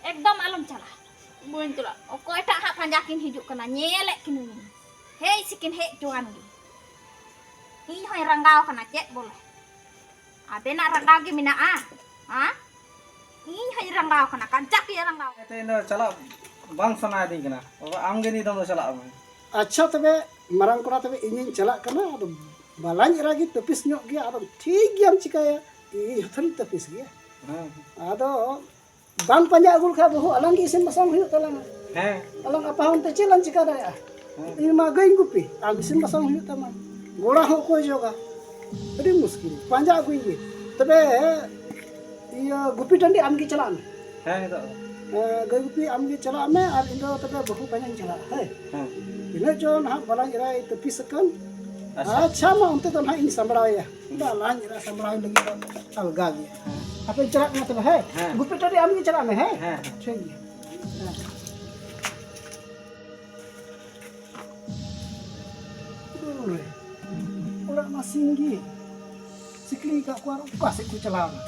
ᱮᱠᱫᱚᱢ ᱟᱞᱚᱢ ᱪᱟᱞᱟᱜᱼᱟ᱾ ᱵᱟᱹᱧ ᱪᱟᱞᱟᱜᱼᱟ᱾ ᱚᱠᱚᱭᱴᱟᱜ ᱦᱟᱸᱜ ᱯᱟᱸᱡᱟ ᱠᱤᱱ ᱦᱤᱡᱩᱜ ᱠᱟᱱᱟ, ᱧᱮᱞᱮᱫ ᱠᱤᱱᱟᱹᱧ᱾ ᱦᱮᱡ ᱥᱮᱠᱤᱱ ᱦᱮᱡ ᱦᱚᱪᱚᱣᱟᱱ ᱜᱮ᱾ ᱤᱧ ᱦᱚᱸᱧ ᱨᱟᱸᱜᱟᱣ ᱠᱟᱱᱟ, ᱪᱮᱫ ᱵᱚᱞᱮ? ᱟᱵᱮᱱᱟᱜ ᱨᱟᱸᱜᱟᱣ ᱜᱮ ᱢᱮᱱᱟᱜᱼᱟ? ᱦᱮᱸ? ᱤᱧ ᱦᱚᱸᱧ ᱨᱟᱸᱜᱟᱣ ᱠᱟᱱᱟ, ᱠᱟᱡᱟᱠ ᱤᱧ ᱨᱟᱸᱜᱟᱣ ᱠᱟᱱᱟ᱾ ᱛᱮ ᱤᱧ ᱫᱚ ᱪᱟᱞᱟᱜ ᱵᱟᱝ ᱥᱟᱱᱟᱭᱮᱫᱤᱧ ᱠᱟᱱᱟ᱾ ᱵᱟᱵᱟ, ᱟᱢ ᱜᱮ ᱱᱤᱛ ᱫᱚᱢ ᱫᱚ ᱪᱟᱞᱟᱜ ᱢᱮ᱾ ᱟᱪᱪᱷᱟ, ᱛᱚᱵᱮ ᱢᱟᱨᱟᱝ ᱠᱚᱲᱟ, ᱛᱚᱵᱮ ᱤᱧᱤᱧ ᱪᱟᱞᱟᱜ ᱠᱟᱱᱟ᱾ ᱟᱫᱚ ᱵᱟᱞᱟᱧ ᱮᱨᱟ ᱜᱮ ᱛᱟᱹᱯᱤᱥ ᱧᱚᱜ ᱜᱮᱭᱟ, ᱟᱫᱚ ᱴᱷᱤᱠ ᱜᱮᱭᱟᱢ ᱪᱤᱠᱟᱹᱭᱟ, ᱤᱧ ᱦᱚᱸ ᱛᱷᱚᱲᱤᱧ ᱛᱟᱹᱯᱤᱥ ᱜᱮᱭᱟ᱾ ᱦᱮᱸ᱾ ᱟᱫᱚ ᱵᱟᱝ ᱯᱟᱸᱡᱟ ᱟᱹᱜᱩ ᱞᱮᱠᱷᱟᱡ ᱵᱟᱹᱦᱩ ᱟᱞᱟᱝ ᱜᱮ ᱤᱥᱤᱱ ᱵᱟᱥᱟᱝ ᱦᱩᱭᱩᱜ ᱛᱟᱞᱟᱝᱟ᱾ ᱦᱮᱸ᱾ ᱟᱞᱟᱝ ᱟᱯᱟᱦᱚᱱ ᱛᱮ ᱪᱮᱫ ᱞᱟᱝ ᱪᱤᱠᱟ ᱫᱟᱲᱮᱭᱟᱜᱼᱟ? ᱦᱮᱸ᱾ ᱤᱧ ᱢᱟ ᱜᱟᱹᱭ ᱜᱩᱯᱤ, ᱟᱢ ᱤᱥᱤᱱ ᱵᱟᱥᱟᱝ ᱦᱩᱭᱩᱜ ᱛᱟᱢᱟ, ᱜᱚᱲᱟ ᱦᱚᱸ ᱚᱠᱚᱭ ᱡᱚᱜᱟ? ᱟᱹᱰᱤ ᱢᱩᱥᱠᱤᱞ, ᱯᱟᱸᱡᱟ ᱟᱹᱜᱩᱭ ᱢᱮ᱾ ᱛᱚᱵᱮ ᱤᱭᱟᱹ ᱜᱩᱯᱤ ᱴᱟᱺᱰᱤ ᱟᱢ ᱜᱮ ᱪᱟᱞᱟᱜ ᱢᱮ᱾ ᱦᱮᱸ, ᱱᱤᱛᱚᱜ ᱫᱚ᱾ ᱮ, ᱜᱟᱹᱭ ᱜᱩᱯᱤ ᱟᱢ ᱜᱮ ᱪᱟᱞᱟᱜ ᱢᱮ ᱟᱨ ᱤᱧ ᱫᱚ ᱛᱚᱵᱮ ᱵᱟᱹᱦᱩ ᱯᱟᱸᱡᱟᱧ ᱪᱟᱞᱟᱜᱼᱟ, ᱦᱮᱸ᱾ ᱦᱮᱸ᱾ ᱛᱤᱱᱟᱹᱜ ᱪᱚ ᱱᱟᱦᱟᱜ ᱵᱟᱞᱟᱧ ᱮᱨᱟᱭ ᱛᱟᱹᱯᱤᱥ ᱟᱠᱟᱱ᱾ ᱟᱪᱪᱷᱟ᱾ ᱟᱪᱪᱷᱟ, ᱢᱟ ᱚᱱᱛᱮ ᱫᱚ ᱱᱟᱦᱟᱜ ᱤᱧ ᱥᱟᱢᱵᱲᱟᱣᱮᱭᱟ᱾ ᱵᱟᱞᱟᱧ ᱮᱨᱟ ᱥᱟᱢᱵᱲᱟᱣ ᱞᱟᱹᱜᱤᱫ ᱫᱚ ᱟᱞᱜᱟ ᱜᱮᱭᱟ᱾ ᱦᱮᱸ᱾ ᱟᱯᱮ ᱪᱟᱞᱟᱜ ᱠᱟᱱᱟ ᱛᱚᱵᱮ, ᱦᱮᱸ? ᱦᱮᱸ᱾ ᱜᱩᱯᱤ ᱴᱟᱺᱰᱤ ᱟᱢ ᱜᱮ ᱪᱟᱞᱟᱜ ᱢᱮ, ᱦᱮᱸ? ᱦᱮᱸ, ᱦᱮᱸ᱾ ᱴᱷᱤᱠ ᱜᱮᱭᱟ᱾ ᱦᱮᱸ᱾ ᱚᱲᱟᱜ ᱢᱟ ᱥᱤᱧ ᱜᱮ ᱥᱤᱠᱲᱤ ᱟᱠᱟᱫ ᱠᱚᱣᱟ, ᱟᱨ ᱚᱠᱟ ᱥᱮᱫ ᱠᱚ ᱪᱟᱞᱟᱣ ᱮᱱᱟ?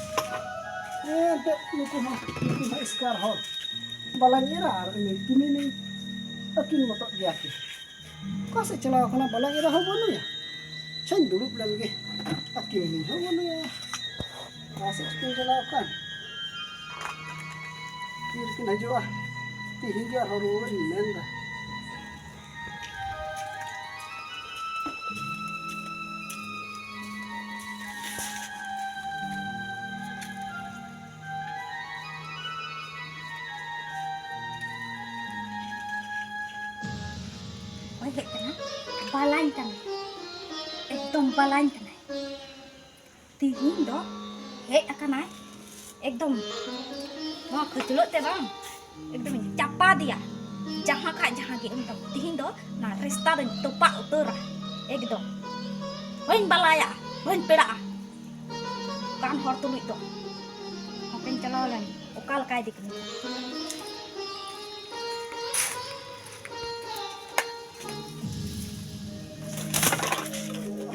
ᱮᱱᱛᱮᱫ ᱱᱩᱠᱩ ᱦᱚᱸ, ᱱᱩᱠᱩ ᱦᱚᱸ ᱮᱥᱠᱟᱨ ᱦᱚᱲ᱾ ᱵᱟᱞᱟᱧ ᱮᱨᱟ ᱟᱨ ᱩᱱᱤ ᱠᱤᱢᱤᱱᱤ ᱟᱹᱠᱤᱱ ᱢᱚᱛᱚᱜ ᱜᱮᱭᱟ ᱠᱤᱱ᱾ ᱚᱠᱟ ᱥᱮᱫ ᱪᱟᱞᱟᱣ ᱠᱟᱱᱟ? ᱵᱟᱞᱟᱧ ᱮᱨᱟ ᱦᱚᱸ ᱵᱟᱹᱱᱩᱭᱟ᱾ ᱟᱪᱪᱷᱟᱧ ᱫᱩᱲᱩᱵ ᱞᱮᱱ ᱜᱮ᱾ ᱟᱨ ᱠᱤᱢᱤᱱᱤ ᱦᱚᱸ ᱵᱟᱹᱱᱩᱭᱟ᱾ ᱚᱠᱟ ᱥᱮᱫ ᱪᱚᱠᱤᱱ ᱪᱟᱞᱟᱣ ᱟᱠᱟᱱ? ᱛᱤᱨᱮᱠᱤᱱ ᱦᱤᱡᱩᱜᱼᱟ? ᱛᱤᱦᱤᱧ ᱜᱮ ᱟᱨᱦᱚᱸ ᱨᱩᱣᱟᱹᱲᱤᱧ ᱢᱮᱱᱫᱟ᱾ ᱚᱠᱚᱭ ᱦᱮᱡ ᱠᱟᱱᱟ? ᱵᱟᱞᱟᱧ ᱠᱟᱱᱟ᱾ ᱵᱟᱞᱟᱧ ᱠᱟᱱᱟᱭ᱾ ᱛᱤᱦᱤᱧ ᱫᱚ ᱦᱮᱡ ᱟᱠᱟᱱᱟᱭ, ᱮᱠᱫᱚᱢ ᱱᱚᱣᱟ ᱠᱷᱟᱹᱪᱞᱟᱹᱜ ᱛᱮ ᱵᱟᱝ, ᱮᱠᱫᱚᱢ ᱤᱧ ᱪᱟᱯᱟᱫᱮᱭᱟ᱾ ᱡᱟᱦᱟᱸ ᱠᱷᱟᱡ ᱡᱟᱦᱟᱸ ᱜᱮ, ᱮᱠᱫᱚᱢ ᱛᱤᱦᱤᱧ ᱫᱚ ᱱᱚᱣᱟ ᱨᱤᱥᱛᱟ ᱫᱚᱧ ᱛᱚᱯᱟᱜ ᱩᱛᱟᱹᱨᱟ᱾ ᱮᱠᱫᱚᱢ ᱵᱟᱹᱧ ᱵᱟᱞᱟᱭᱟ, ᱵᱟᱹᱧ ᱯᱮᱲᱟᱜᱼᱟ ᱚᱱᱠᱟᱱ ᱦᱚᱲ ᱛᱩᱞᱩᱡ ᱫᱚ᱾ ᱦᱟᱯᱮᱧ ᱪᱟᱞᱟᱣ ᱞᱮᱱ, ᱚᱠᱟ ᱞᱮᱠᱟᱭ ᱫᱤᱠ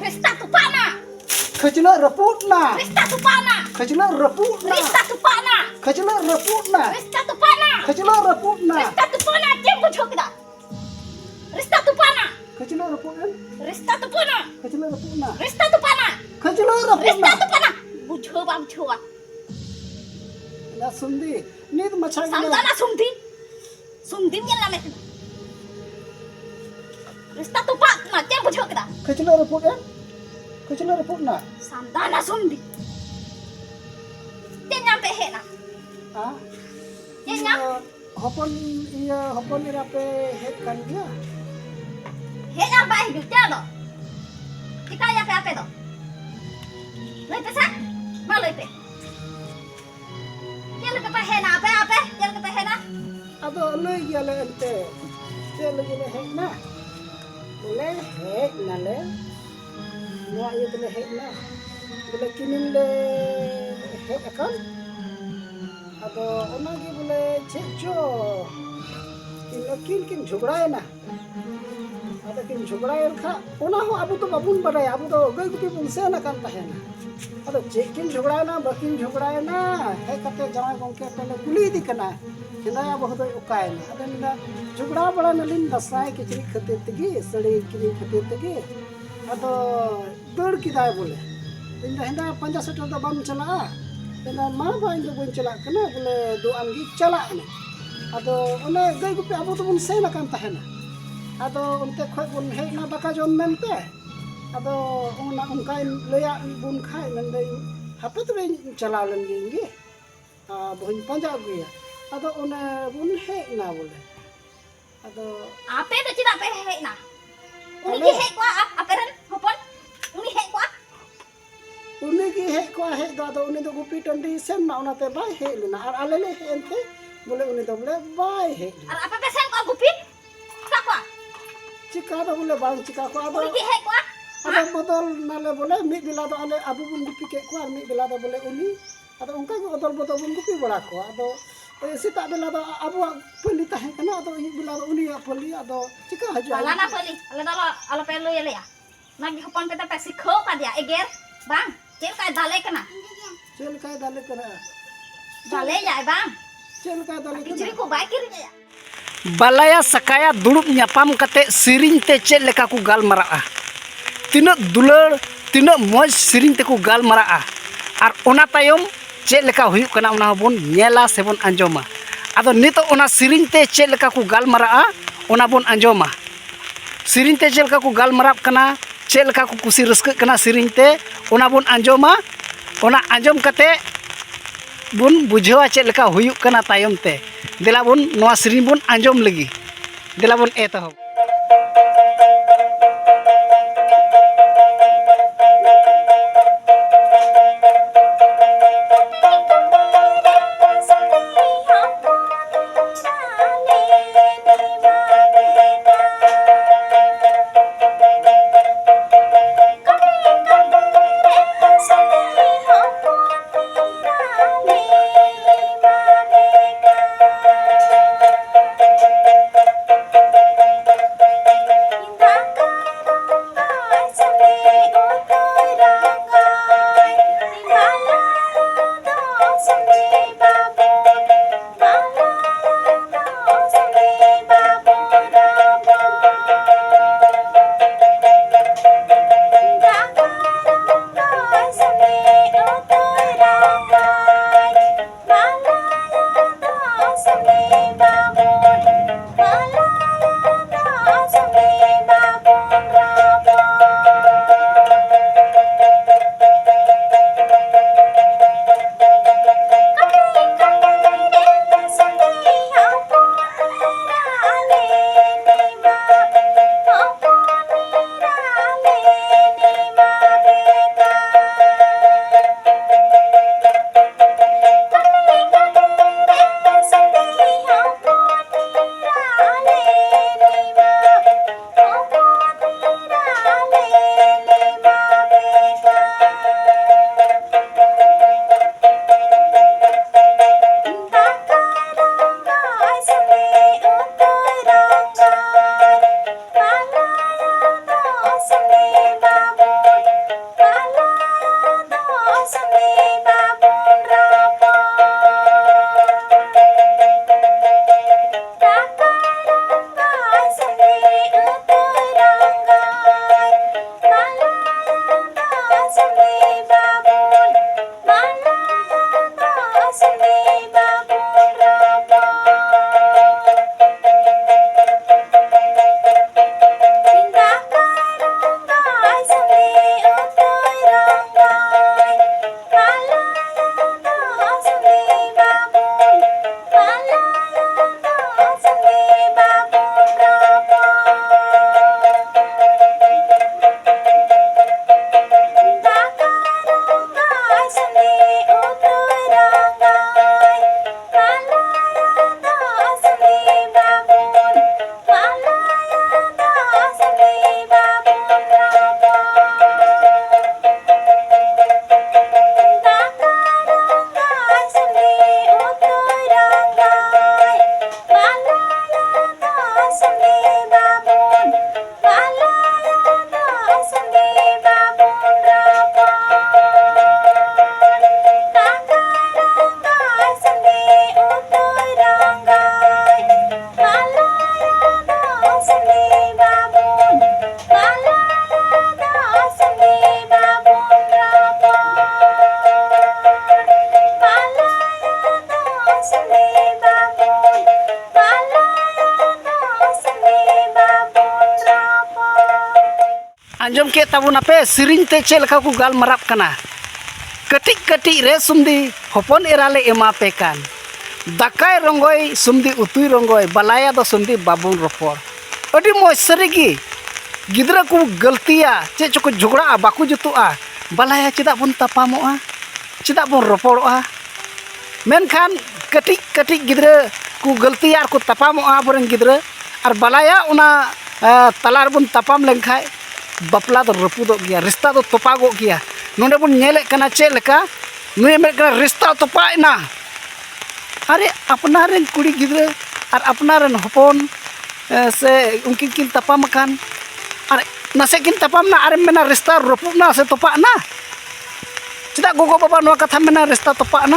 ᱨᱤᱥᱛᱟ ᱛᱚᱯᱟᱜ ᱱᱟ᱾ ᱠᱷᱟᱹᱪᱞᱟᱹᱜ ᱨᱟᱹᱯᱩᱫ ᱱᱟ᱾ ᱨᱤᱥᱛᱟ ᱛᱚᱯᱟᱜ ᱱᱟ᱾ ᱠᱷᱟᱹᱪᱞᱟᱹᱜ ᱨᱟᱹᱯᱩᱫ ᱱᱟ᱾ ᱨᱤᱥᱛᱟ ᱛᱚᱯᱟᱜ ᱱᱟ᱾ ᱠᱷᱟᱹᱪᱞᱟᱹᱜ ᱨᱟᱹᱯᱩᱫ ᱱᱟ᱾ ᱨᱤᱥᱛᱟ ᱛᱚᱯᱟᱜ ᱱᱟ᱾ ᱠᱷᱟᱹᱪᱞᱟᱹᱜ ᱨᱟᱹᱯᱩᱫ ᱱᱟ᱾ ᱨᱤᱥᱛᱟ ᱛᱚᱯᱟᱜ ᱱᱟ᱾ ᱪᱮᱫ ᱮᱢ ᱵᱩᱡᱷᱟᱹᱣ ᱠᱮᱫᱟ? ᱨᱤᱥᱛᱟ ᱛᱚᱯᱟᱜ ᱱᱟ᱾ ᱠᱷᱟᱹᱪᱞᱟᱹᱜ ᱨᱟᱹᱯᱩᱫ ᱮᱱ᱾ ᱨᱤᱥᱛᱟ ᱛᱚᱯᱟᱜ ᱱᱟ᱾ ᱠᱷᱟᱹᱪᱞᱟᱹᱜ ᱨᱟᱹᱯᱩᱫ ᱱᱟ᱾ ᱨᱤᱥᱛᱟ ᱛᱚᱯᱟᱜ ᱱᱟ᱾ ᱠᱷᱟᱹᱪᱞᱟᱹᱜ ᱨᱟᱹᱯᱩᱫ ᱨᱤᱥᱛᱟ ᱱᱟ᱾ ᱛᱚᱯᱟᱜ ᱱᱟ᱾ ᱵᱩᱡᱷᱟᱹᱣ ᱵᱟᱢ ᱵᱩᱡᱷᱟᱹᱣᱟ᱾ ᱮ ᱥᱩᱢᱫᱤ, ᱱᱤᱛ ᱢᱟᱪᱷᱟ ᱜᱮ ᱥᱟᱢᱫᱟᱱᱟ ᱥᱩᱢᱫᱤ᱾ ᱥᱩᱢᱫᱤᱢ ᱧᱮᱞ ᱧᱟᱢᱮ ᱠᱟᱱᱟ᱾ ᱨᱤᱥᱛᱟ ᱛᱚᱯᱟᱜ ᱱᱟ, ᱪᱮᱫ ᱮᱢ ᱵᱩᱡᱷᱟᱹᱣ ᱠᱮᱫᱟ? ᱠᱷᱟᱹᱪᱞᱟᱹᱜ ᱨᱟᱹᱯᱩᱫ ᱮᱱ᱾ ᱠᱷᱟᱹᱪᱞᱟᱹᱜ ᱨᱟᱹᱯᱩᱫ ᱱᱟ᱾ ᱥᱟᱢᱫᱟᱱᱟ ᱥᱩᱢᱫᱤ᱾ ᱪᱮᱫ ᱧᱟᱢ ᱯᱮ ᱦᱮᱡ ᱮᱱᱟ? ᱦᱮᱸ? ᱪᱮᱫ ᱧᱟᱢ? ᱤᱭᱟᱹ, ᱦᱚᱯᱚᱱ, ᱤᱭᱟᱹ, ᱦᱚᱯᱚᱱ ᱮᱨᱟ ᱯᱮ ᱦᱮᱡ ᱠᱟᱱ ᱜᱮᱭᱟ? ᱦᱮᱡ ᱟᱨ ᱵᱟᱭ ᱦᱤᱡᱩᱜ, ᱪᱮᱫ ᱫᱚ? ᱪᱤᱠᱟᱹᱭᱟᱯᱮ ᱟᱯᱮ ᱫᱚ? ᱞᱟᱹᱭ ᱯᱮ ᱥᱮ? ᱢᱟ ᱞᱟᱹᱭ ᱯᱮ᱾ ᱪᱮᱫ ᱞᱮᱠᱟ ᱯᱮ ᱦᱮᱡ ᱮᱱᱟ ᱟᱯᱮ, ᱟᱯᱮ? ᱪᱮᱫ ᱞᱮᱠᱟ ᱯᱮ ᱦᱮᱡ ᱮᱱᱟ? ᱟᱫᱚ ᱞᱟᱹᱭ ᱜᱮᱭᱟᱞᱮ ᱮᱱᱛᱮ, ᱪᱮᱫ ᱞᱟᱹᱜᱤᱫ ᱞᱮ ᱦᱮᱡ ᱮᱱᱟ? ᱵᱚᱞᱮ ᱦᱮᱡ ᱱᱟᱞᱮ, ᱱᱚᱣᱟ ᱤᱭᱟᱹ ᱛᱮᱞᱮ ᱦᱮᱡ ᱮᱱᱟ, ᱵᱚᱞᱮ ᱠᱤᱢᱤᱱ ᱞᱮ ᱦᱮᱡ ᱟᱠᱟᱱ᱾ ᱟᱫᱚ ᱚᱱᱟᱜᱮ ᱵᱚᱞᱮ ᱪᱮᱫ ᱪᱚ ᱠᱤᱱ ᱟᱹᱠᱤᱱ ᱠᱤᱱ ᱡᱷᱚᱜᱽᱲᱟᱭᱮᱱᱟ᱾ ᱟᱫᱚ ᱠᱤᱱ ᱡᱷᱚᱜᱽᱲᱟᱭᱮᱱ ᱠᱷᱟᱱ ᱚᱱᱟ ᱦᱚᱸ ᱟᱵᱚ ᱫᱚ ᱵᱟᱵᱚᱱ ᱵᱟᱰᱟᱭᱟ, ᱟᱵᱚ ᱫᱚ ᱜᱟᱹᱭ ᱜᱩᱯᱤ ᱵᱚᱱ ᱥᱮᱱ ᱟᱠᱟᱱ ᱛᱟᱦᱮᱱᱟ᱾ ᱟᱫᱚ ᱪᱮᱫ ᱠᱤᱱ ᱡᱷᱚᱜᱽᱲᱟᱭᱮᱱᱟ, ᱵᱟᱹᱠᱤᱱ ᱡᱷᱚᱜᱽᱲᱟᱭᱮᱱᱟ, ᱦᱮᱡ ᱠᱟᱛᱮ ᱡᱟᱶᱟᱭ ᱜᱚᱢᱠᱮ ᱴᱷᱮᱱ ᱞᱮ ᱠᱩᱞᱤ ᱤᱫᱤ ᱠᱟᱱᱟ, ᱦᱮᱸᱫᱟᱭᱟ ᱵᱟᱹᱦᱩ ᱫᱚᱭ ᱚᱠᱟᱭᱮᱱᱟ? ᱟᱫᱚ ᱢᱮᱱᱫᱟ, ᱡᱷᱚᱜᱽᱲᱟ ᱵᱟᱲᱟ ᱱᱟᱞᱤᱧ ᱫᱟᱸᱥᱟᱭ ᱠᱤᱪᱨᱤᱡ ᱠᱷᱟᱹᱛᱤᱨ ᱛᱮᱜᱮ, ᱥᱟᱹᱲᱤ ᱠᱤᱨᱤᱧ ᱠᱷᱟᱹᱛᱤᱨ ᱛᱮᱜᱮ᱾ ᱟᱫᱚ ᱫᱟᱹᱲ ᱠᱮᱫᱟᱭ ᱵᱚᱞᱮ᱾ ᱤᱧ ᱫᱚ ᱦᱮᱸᱫᱟ ᱯᱟᱸᱡᱟ ᱥᱮᱴᱮᱨ ᱫᱚ ᱵᱟᱢ ᱪᱟᱞᱟᱜᱼᱟ? ᱢᱮᱱᱫᱟ, ᱢᱟ ᱵᱟ, ᱤᱧ ᱫᱚ ᱵᱟᱹᱧ ᱪᱟᱞᱟᱜ ᱠᱟᱱᱟ, ᱵᱚᱞᱮ ᱫᱩ ᱟᱢ ᱜᱮ ᱪᱟᱞᱟᱜ ᱢᱮ᱾ ᱟᱫᱚ ᱚᱱᱮ ᱜᱟᱹᱭ ᱜᱩᱯᱤ ᱟᱵᱚ ᱫᱚᱵᱚᱱ ᱥᱮᱱ ᱟᱠᱟᱱ ᱛᱟᱦᱮᱱᱟ᱾ ᱟᱫᱚ ᱚᱱᱛᱮ ᱠᱷᱚᱡ ᱵᱚᱱ ᱦᱮᱡ ᱮᱱᱟ ᱫᱟᱠᱟ ᱡᱚᱢ ᱢᱮᱱᱛᱮ᱾ ᱟᱫᱚ ᱚᱱᱟ ᱚᱱᱠᱟᱭ ᱞᱟᱹᱭᱟᱫ ᱵᱚᱱ ᱠᱷᱟᱡ ᱢᱮᱱᱫᱟᱹᱧ, ᱦᱟᱯᱮ ᱛᱚᱵᱮᱧ ᱪᱟᱞᱟᱣ ᱞᱮᱱ ᱜᱮ ᱤᱧ ᱜᱮ᱾ ᱟᱨ ᱵᱟᱹᱦᱩᱧ ᱯᱟᱸᱡᱟ ᱟᱹᱜᱩᱭᱟ᱾ ᱟᱫᱚ ᱚᱱᱮ ᱵᱚᱱ ᱦᱮᱡ ᱮᱱᱟ ᱵᱚᱞᱮ᱾ ᱟᱫᱚ ᱟᱯᱮ ᱫᱚ ᱪᱮᱫᱟᱜ ᱯᱮ ᱦᱮᱡ ᱮᱱᱟ? ᱩᱱᱤ ᱟᱞᱮ ᱜᱮ ᱦᱮᱡ ᱠᱚᱜᱼᱟ, ᱟᱯ-, ᱟᱯᱮ ᱨᱮᱱ ᱦᱚᱯᱚᱱ᱾ ᱩᱱᱤ ᱜᱮ ᱦᱮᱡ ᱠᱚᱜᱼᱟ, ᱦᱮᱡ ᱫᱚ, ᱟᱫᱚ ᱩᱱᱤ ᱫᱚ ᱜᱩᱯᱤ ᱴᱟᱺᱰᱤ ᱥᱮᱱ ᱮᱱᱟ, ᱚᱱᱟᱛᱮ ᱵᱟᱭ ᱦᱮᱡ ᱞᱮᱱᱟ᱾ ᱟᱨ ᱟᱞᱮ ᱞᱮ ᱦᱮᱡ ᱮᱱᱛᱮ ᱵᱚᱞᱮ ᱩᱱᱤ ᱫᱚ ᱵᱚᱞᱮ ᱵᱟᱭ ᱦᱮᱡ ᱞᱮᱱᱟ᱾ ᱟᱨ ᱟᱯᱮ ᱯᱮ ᱥᱮᱱ ᱠᱚᱜᱼᱟ ᱜᱩᱯᱤ? ᱥᱮᱛᱟᱜ ᱠᱚᱜᱼᱟ? ᱪᱤᱠᱟ ᱫᱚ ᱵᱚᱞᱮ ᱵᱟᱝ ᱪᱤᱠᱟ ᱠᱚᱜᱼᱟ, ᱟᱫᱚ ᱩᱱᱤ ᱜᱮ ᱦᱮᱡ ᱠᱚᱜᱼᱟ? ᱟᱫᱚ ᱵᱚᱫᱚᱞ ᱱᱟᱞᱮ ᱵᱚᱞᱮ, ᱢᱤᱫ ᱵᱮᱞᱟ ᱫᱚ ᱟᱞᱮ ᱟᱵᱚ ᱵᱚᱱ ᱜᱩᱯᱤ ᱠᱮᱫ ᱠᱚᱣᱟ, ᱟᱨ ᱢᱤᱫ ᱵᱮᱞᱟ ᱫᱚ ᱵᱚᱞᱮ ᱩᱱᱤ, ᱟᱫᱚ ᱚᱱᱠᱟ ᱜᱮ ᱚᱫᱚᱞ ᱵᱚᱫᱚᱞ ᱵᱚᱱ ᱜᱩᱯᱤ ᱵᱟᱲᱟ ᱠᱚᱣᱟ᱾ ᱟᱫᱚ ᱥᱮᱛᱟᱜ ᱵᱮᱞᱟ ᱫᱚ ᱟᱵᱚᱣᱟᱜ ᱯᱟᱹᱞᱤ ᱛᱟᱦᱮᱸ ᱠᱟᱱᱟ, ᱟᱫᱚ ᱟᱹᱭᱩᱵ ᱵᱮᱞᱟ ᱫᱚ ᱩᱱᱤᱭᱟᱜ ᱯᱟᱹᱞᱤ, ᱟᱫᱚ ᱪᱤᱠᱟ ᱦᱤᱡᱩᱜᱼᱟ? ᱟᱞᱟᱫᱟ ᱯᱟᱹᱞᱤ, ᱟᱞᱮ ᱫᱚ ᱟᱞᱚ, ᱟᱞᱚᱯᱮ ᱞᱟᱹᱭ ᱟᱞᱮᱭᱟ᱾ ᱚᱱᱟ ᱜᱮ ᱦᱚᱯᱚᱱ ᱯᱮ ᱛᱟᱯᱮ ᱥᱤᱠᱷᱟᱹᱣ ᱠᱟᱫᱮᱭᱟ ᱮᱜᱮᱨ, ᱵᱟᱝ? ᱪᱮᱫ ᱞᱮᱠᱟᱭ ᱫᱟᱞᱮ ᱠᱟᱱᱟ? ᱪᱮᱫ ᱞᱮᱠᱟᱭ ᱫᱟᱞᱮ ᱠᱟᱱᱟ? ᱫᱟᱞᱮᱭᱟᱭ, ᱵᱟᱝ? ᱪᱮᱫ ᱞᱮᱠᱟᱭ ᱫᱟᱞᱮ ᱠᱟᱱᱟ? ᱠᱤᱪᱨᱤᱡ ᱠᱚ ᱵᱟᱭ ᱠᱤᱨᱤᱧ ᱟᱭᱟ? ᱵᱟᱞᱟᱭᱟ ᱥᱟᱠᱟᱭᱟ ᱫᱩᱲᱩᱵ ᱧᱟᱯᱟᱢ ᱠᱟᱛᱮ ᱥᱮᱨᱮᱧ ᱛᱮ ᱪᱮᱫ ᱞᱮᱠᱟ ᱠᱚ ᱜᱟᱞᱢᱟᱨᱟᱜᱼᱟ, ᱛᱤᱱᱟᱹᱜ ᱫᱩᱞᱟᱹᱲ, ᱛᱤᱱᱟᱹᱜ ᱢᱚᱡᱽ ᱥᱮᱨᱮᱧ ᱛᱮᱠᱚ ᱜᱟᱞᱢᱟᱨᱟᱜᱼᱟ, ᱟᱨ ᱚᱱᱟ ᱛᱟᱭᱚᱢ ᱪᱮᱫ ᱞᱮᱠᱟ ᱦᱩᱭᱩᱜ ᱠᱟᱱᱟ, ᱚᱱᱟ ᱦᱚᱸᱵᱚᱱ ᱧᱮᱞᱟ ᱥᱮᱵᱚᱱ ᱟᱸᱡᱚᱢᱟ᱾ ᱟᱫᱚ ᱱᱤᱛᱚᱜ ᱚᱱᱟ ᱥᱮᱨᱮᱧ ᱛᱮ ᱪᱮᱫ ᱞᱮᱠᱟ ᱠᱚ ᱜᱟᱞᱢᱟᱨᱟᱜᱼᱟ, ᱚᱱᱟ ᱵᱚᱱ ᱟᱸᱡᱚᱢᱟ᱾ ᱥᱮᱨᱮᱧ ᱛᱮ ᱪᱮᱫ ᱞᱮᱠᱟ ᱠᱚ ᱜᱟᱞᱢᱟᱨᱟᱜ ᱠᱟᱱᱟ, ᱪᱮᱫ ᱞᱮᱠᱟ ᱠᱚ ᱠᱩᱥᱤ ᱨᱟᱹᱥᱠᱟᱹᱜ ᱠᱟᱱᱟ ᱥᱮᱨᱮᱧ ᱛᱮ, ᱚᱱᱟ ᱵᱚᱱ ᱟᱸᱡᱚᱢᱟ᱾ ᱚᱱᱟ ᱟᱸᱡᱚᱢ ᱠᱟᱛᱮ ᱵᱚᱱ ᱵᱩᱡᱷᱟᱹᱣᱟ ᱪᱮᱫ ᱞᱮᱠᱟ ᱦᱩᱭᱩᱜ ᱠᱟᱱᱟ ᱛᱟᱭᱚᱢ ᱛᱮ᱾ ᱫᱮᱞᱟ ᱵᱚᱱ ᱱᱚᱣᱟ ᱥᱮᱨᱮᱧ ᱵᱚᱱ ᱟᱸᱡᱚᱢ ᱞᱮᱜᱮ᱾ ᱫᱮᱞᱟ ᱵᱚᱱ ᱮᱛᱚᱦᱚᱵ᱾ ᱟᱸᱡᱚᱢ ᱠᱮᱫ ᱛᱟᱵᱚᱱᱟᱯᱮ ᱥᱮᱨᱮᱧ ᱛᱮ ᱪᱮᱫ ᱞᱮᱠᱟ ᱠᱚ ᱜᱟᱞᱢᱟᱨᱟᱜ ᱠᱟᱱᱟ᱾ ᱠᱟᱹᱴᱤᱡ ᱠᱟᱹᱴᱤᱡ ᱨᱮ ᱥᱩᱢᱫᱤ ᱦᱚᱯᱚᱱ ᱮᱨᱟ ᱞᱮ ᱮᱢᱟ ᱯᱮ ᱠᱟᱱ, ᱫᱟᱠᱟᱭ ᱨᱚᱝᱜᱚᱭ ᱥᱩᱢᱫᱤ ᱩᱛᱩᱭ ᱨᱚᱝᱜᱚᱭ, ᱵᱟᱞᱟᱭᱟ ᱫᱚ ᱥᱩᱢᱫᱤ ᱵᱟᱵᱚᱱ ᱨᱚᱯᱚᱲ᱾ ᱟᱹᱰᱤ ᱢᱚᱡᱽ ᱥᱟᱹᱨᱤᱜᱮ᱾ ᱜᱤᱫᱽᱨᱟᱹ ᱠᱚ ᱜᱟᱹᱞᱛᱤᱭᱟ, ᱪᱮᱫ ᱪᱚᱠᱚ ᱡᱷᱚᱜᱽᱲᱟᱜᱼᱟ, ᱵᱟᱠᱚ ᱡᱩᱛᱩᱜᱼᱟ, ᱵᱟᱞᱟᱭᱟ ᱪᱮᱫᱟᱜ ᱵᱚᱱ ᱛᱟᱯᱟᱢᱚᱜᱼᱟ, ᱪᱮᱫᱟᱜ ᱵᱚᱱ ᱨᱚᱯᱚᱲᱚᱜᱼᱟ? ᱢᱮᱱᱠᱷᱟᱱ ᱠᱟᱹᱴᱤᱡ ᱠᱟᱹᱴᱤᱡ ᱜᱤᱫᱽᱨᱟᱹ ᱠᱚ ᱜᱟᱹᱞᱛᱤᱭᱟ ᱟᱨ ᱠᱚ ᱛᱟᱯᱟᱢᱚᱜᱼᱟ ᱟᱵᱚᱨᱮᱱ ᱜᱤᱫᱽᱨᱟᱹ, ᱟᱨ ᱵᱟᱞᱟᱭᱟ ᱚᱱᱟ, ᱮ, ᱛᱟᱞᱟ ᱨᱮᱵᱚᱱ ᱛᱟᱯᱟᱢ ᱞᱮᱱᱠᱷᱟᱡ ᱵᱟᱯᱞᱟ ᱫᱚ ᱨᱟᱹᱯᱩᱫᱚᱜ ᱜᱮᱭᱟ, ᱨᱤᱥᱛᱟ ᱫᱚ ᱛᱚᱯᱟᱜᱚᱜ ᱜᱮᱭᱟ᱾ ᱱᱚᱰᱮ ᱵᱚᱱ ᱧᱮᱞᱮᱫ ᱠᱟᱱᱟ ᱪᱮᱫ ᱞᱮᱠᱟ ᱱᱩᱭᱮ ᱢᱮᱱᱮᱫ ᱠᱟᱱᱟ ᱨᱤᱥᱛᱟ ᱛᱚᱯᱟᱜ ᱮᱱᱟ᱾ ᱟᱨᱮ, ᱟᱯᱱᱟᱨ ᱨᱮᱱ ᱠᱩᱲᱤ ᱜᱤᱫᱽᱨᱟᱹ ᱟᱨ ᱟᱯᱱᱟᱨ ᱨᱮᱱ ᱦᱚᱯᱚᱱ, ᱮ, ᱥᱮ ᱩᱱᱠᱤᱱ ᱠᱤᱱ ᱛᱟᱯᱟᱢ ᱟᱠᱟᱱ, ᱟᱨ ᱱᱟᱥᱮ ᱠᱤᱱ ᱛᱟᱯᱟᱢ ᱱᱟ, ᱟᱨᱮᱢ ᱢᱮᱱᱟ ᱨᱤᱥᱛᱟ ᱨᱟᱹᱯᱩᱫ ᱱᱟ ᱥᱮ ᱛᱚᱯᱟᱜ ᱱᱟ? ᱪᱮᱫᱟᱜ ᱜᱚᱜᱚ ᱵᱟᱵᱟ ᱱᱚᱣᱟ ᱠᱟᱛᱷᱟᱢ ᱢᱮᱱᱟ, ᱨᱤᱥᱛᱟ ᱛᱚᱯᱟᱜ ᱱᱟ?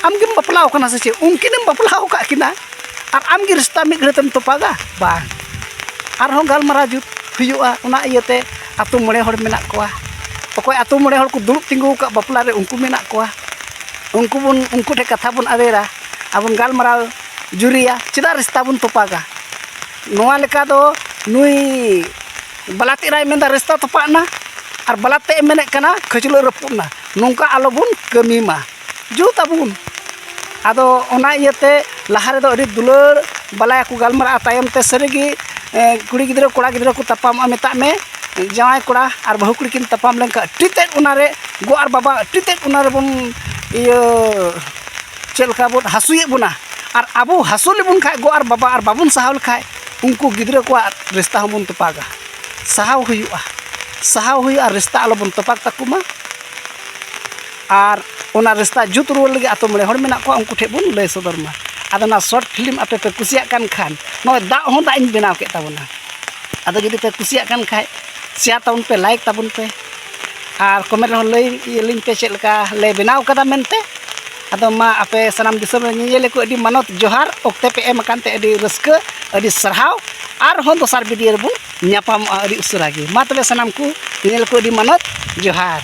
ᱟᱢ ᱜᱮᱢ ᱵᱟᱯᱞᱟᱣ ᱠᱟᱱᱟ ᱥᱮ ᱪᱮᱫ? ᱩᱱᱠᱤᱱᱮᱢ ᱵᱟᱯᱞᱟᱣ ᱟᱠᱟᱫ ᱠᱤᱱᱟ ᱟᱨ ᱟᱢ ᱜᱮ ᱨᱤᱥᱛᱟ ᱢᱤᱫ ᱜᱷᱟᱹᱲᱤ ᱛᱮᱢ ᱛᱚᱯᱟᱜᱟ? ᱵᱟᱝ, ᱟᱨᱦᱚᱸ ᱜᱟᱞᱢᱟᱨᱟᱣ ᱡᱩᱛ ᱦᱩᱭᱩᱜᱼᱟ᱾ ᱚᱱᱟ ᱤᱭᱟᱹᱛᱮ ᱟᱛᱳ ᱢᱚᱬᱮ ᱦᱚᱲ ᱢᱮᱱᱟᱜ ᱠᱚᱣᱟ, ᱚᱠᱚᱭ ᱟᱛᱳ ᱢᱚᱬᱮ ᱦᱚᱲ ᱠᱚ ᱫᱩᱲᱩᱵ ᱛᱤᱸᱜᱩ ᱟᱠᱟᱫ ᱵᱟᱯᱞᱟ ᱨᱮ, ᱩᱱᱠᱩ ᱢᱮᱱᱟᱜ ᱠᱚᱣᱟ᱾ ᱩᱱᱠᱩ ᱵᱚᱱ, ᱩᱱᱠᱩ ᱴᱷᱮᱱ ᱠᱟᱛᱷᱟ ᱵᱚᱱ ᱟᱫᱮᱨᱟ, ᱟᱵᱚᱱ ᱜᱟᱞᱢᱟᱨᱟᱣ ᱡᱩᱨᱤᱭᱟ, ᱪᱮᱫᱟᱜ ᱨᱤᱥᱛᱟ ᱵᱚᱱ ᱛᱚᱯᱟᱜᱟ? ᱱᱚᱣᱟ ᱞᱮᱠᱟ ᱫᱚ ᱱᱩᱭ ᱵᱟᱞᱟᱛᱮᱨᱟᱭ ᱢᱮᱱᱫᱟ ᱨᱤᱥᱛᱟ ᱛᱚᱯᱟᱜ ᱮᱱᱟ, ᱟᱨ ᱵᱟᱞᱟᱛᱮ ᱮ ᱢᱮᱱᱮᱫ ᱠᱟᱱᱟ ᱠᱷᱟᱹᱪᱞᱟᱹᱜ ᱨᱟᱹᱯᱩᱫ ᱮᱱᱟ᱾ ᱱᱚᱝᱠᱟ ᱟᱞᱚᱵᱚᱱ ᱠᱟᱹᱢᱤ ᱢᱟ, ᱡᱩᱛ ᱟᱵᱚᱱ᱾ ᱟᱫᱚ ᱚᱱᱟ ᱤᱭᱟᱹᱛᱮ ᱞᱟᱦᱟ ᱨᱮᱫᱚ ᱟᱹᱰᱤ ᱫᱩᱞᱟᱹᱲ ᱵᱟᱞᱟᱭᱟ ᱠᱚ ᱜᱟᱞᱢᱟᱨᱟᱜᱼᱟ, ᱛᱟᱭᱚᱢ ᱛᱮ ᱥᱟᱹᱨᱤᱜᱮ, ᱮ, ᱠᱩᱲᱤ ᱜᱤᱫᱽᱨᱟᱹ ᱠᱚᱲᱟ ᱜᱤᱫᱽᱨᱟᱹ ᱠᱚ ᱛᱟᱯᱟᱢᱚᱜᱼᱟ, ᱢᱮᱛᱟᱜ ᱢᱮ ᱡᱟᱶᱟᱭ ᱠᱚᱲᱟ ᱟᱨ ᱵᱟᱹᱦᱩ ᱠᱩᱲᱤ ᱠᱤᱱ ᱛᱟᱯᱟᱢ ᱞᱮᱱᱠᱷᱟᱱ ᱟᱹᱰᱤ ᱛᱮᱫ ᱚᱱᱟᱨᱮ ᱜᱚ ᱟᱨ ᱵᱟᱵᱟ ᱟᱹᱰᱤ ᱛᱮᱫ ᱚᱱᱟ ᱨᱮᱵᱚᱱ ᱤᱭᱟᱹ ᱪᱮᱫ ᱞᱮᱠᱟ ᱵᱚᱱ ᱦᱟᱹᱥᱩᱭᱮᱫ ᱵᱚᱱᱟ, ᱟᱨ ᱟᱵᱚ ᱦᱟᱹᱥᱩ ᱞᱮᱵᱚᱱ ᱠᱷᱟᱡ ᱜᱚ ᱟᱨ ᱵᱟᱵᱟ ᱟᱨ ᱵᱟᱵᱚᱱ ᱥᱟᱦᱟᱣ ᱞᱮᱠᱷᱟᱡ ᱩᱱᱠᱩ ᱜᱤᱫᱽᱨᱟᱹ ᱠᱚᱣᱟᱜ ᱨᱤᱥᱛᱟ ᱦᱚᱸᱵᱚᱱ ᱛᱚᱯᱟᱜᱟ᱾ ᱥᱟᱦᱟᱣ ᱦᱩᱭᱩᱜᱼᱟ, ᱥᱟᱦᱟᱣ ᱦᱩᱭᱩᱜᱼᱟ, ᱨᱤᱥᱛᱟ ᱟᱞᱚᱵᱚᱱ ᱛᱚᱯᱟᱜ ᱛᱟᱠᱚ ᱢᱟ᱾ ᱟᱨ ᱚᱱᱟ ᱨᱤᱥᱛᱟ ᱡᱩᱛ ᱨᱩᱣᱟᱹᱲ ᱞᱟᱹᱜᱤᱫ ᱟᱛᱳ ᱢᱚᱬᱮ ᱦᱚᱲ ᱢᱮᱱᱟᱜ ᱠᱚᱣᱟ, ᱩᱱᱠᱩ ᱴᱷᱮᱱ ᱵᱚᱱ ᱞᱟᱹᱭ ᱥᱚᱫᱚᱨ ᱢᱟ᱾ ᱟᱫᱚ ᱚᱱᱟ ᱥᱚᱨᱴ ᱯᱷᱤᱞᱢ ᱟᱯᱮ ᱯᱮ ᱠᱩᱥᱤᱭᱟᱜ ᱠᱟᱱ ᱠᱷᱟᱱ, ᱱᱚᱜᱼᱚᱭ ᱫᱟᱜ ᱦᱚᱸ ᱫᱟᱜ ᱤᱧ ᱵᱮᱱᱟᱣ ᱠᱮᱫ ᱛᱟᱵᱚᱱᱟ᱾ ᱟᱫᱚ ᱡᱩᱫᱤ ᱯᱮ ᱠᱩᱥᱤᱭᱟᱜ ᱠᱟᱱ ᱠᱷᱟᱡ, ᱥᱮᱭᱟᱨ ᱛᱟᱵᱚᱱ ᱯᱮ, ᱞᱟᱭᱤᱠ ᱛᱟᱵᱚᱱ ᱯᱮ, ᱟᱨ ᱠᱚᱢᱮᱱᱴ ᱨᱮᱦᱚᱸ ᱞᱟᱹᱭ ᱟᱹᱞᱤᱧ ᱯᱮ ᱪᱮᱫ ᱞᱮᱠᱟ ᱞᱮ ᱵᱮᱱᱟᱣ ᱠᱟᱫᱟ ᱢᱮᱱᱛᱮ᱾ ᱟᱫᱚ ᱢᱟ, ᱟᱯᱮ ᱥᱟᱱᱟᱢ ᱫᱤᱥᱚᱢ ᱨᱮ ᱧᱮᱧᱮᱞᱤᱭᱟᱹ ᱠᱚ ᱟᱹᱰᱤ ᱢᱟᱱᱚᱛ ᱡᱚᱦᱟᱨ, ᱚᱠᱛᱮ ᱯᱮ ᱮᱢ ᱟᱠᱟᱱ ᱛᱮ ᱟᱹᱰᱤ ᱨᱟᱹᱥᱠᱟᱹ, ᱟᱹᱰᱤ ᱥᱟᱨᱦᱟᱣ᱾ ᱟᱨᱦᱚᱸ ᱫᱚᱥᱟᱨ ᱵᱷᱤᱰᱤᱭᱳ ᱨᱮᱵᱚᱱ ᱧᱟᱯᱟᱢᱚᱜᱼᱟ ᱟᱹᱰᱤ ᱩᱥᱟᱹᱨᱟ ᱜᱮ᱾ ᱢᱟ ᱛᱚᱵᱮ ᱥᱟᱱᱟᱢ ᱠᱚ ᱧᱮᱧᱮᱞ ᱠᱚ ᱟᱹᱰᱤ ᱢᱟᱱᱚᱛ ᱡᱚᱦᱟᱨ᱾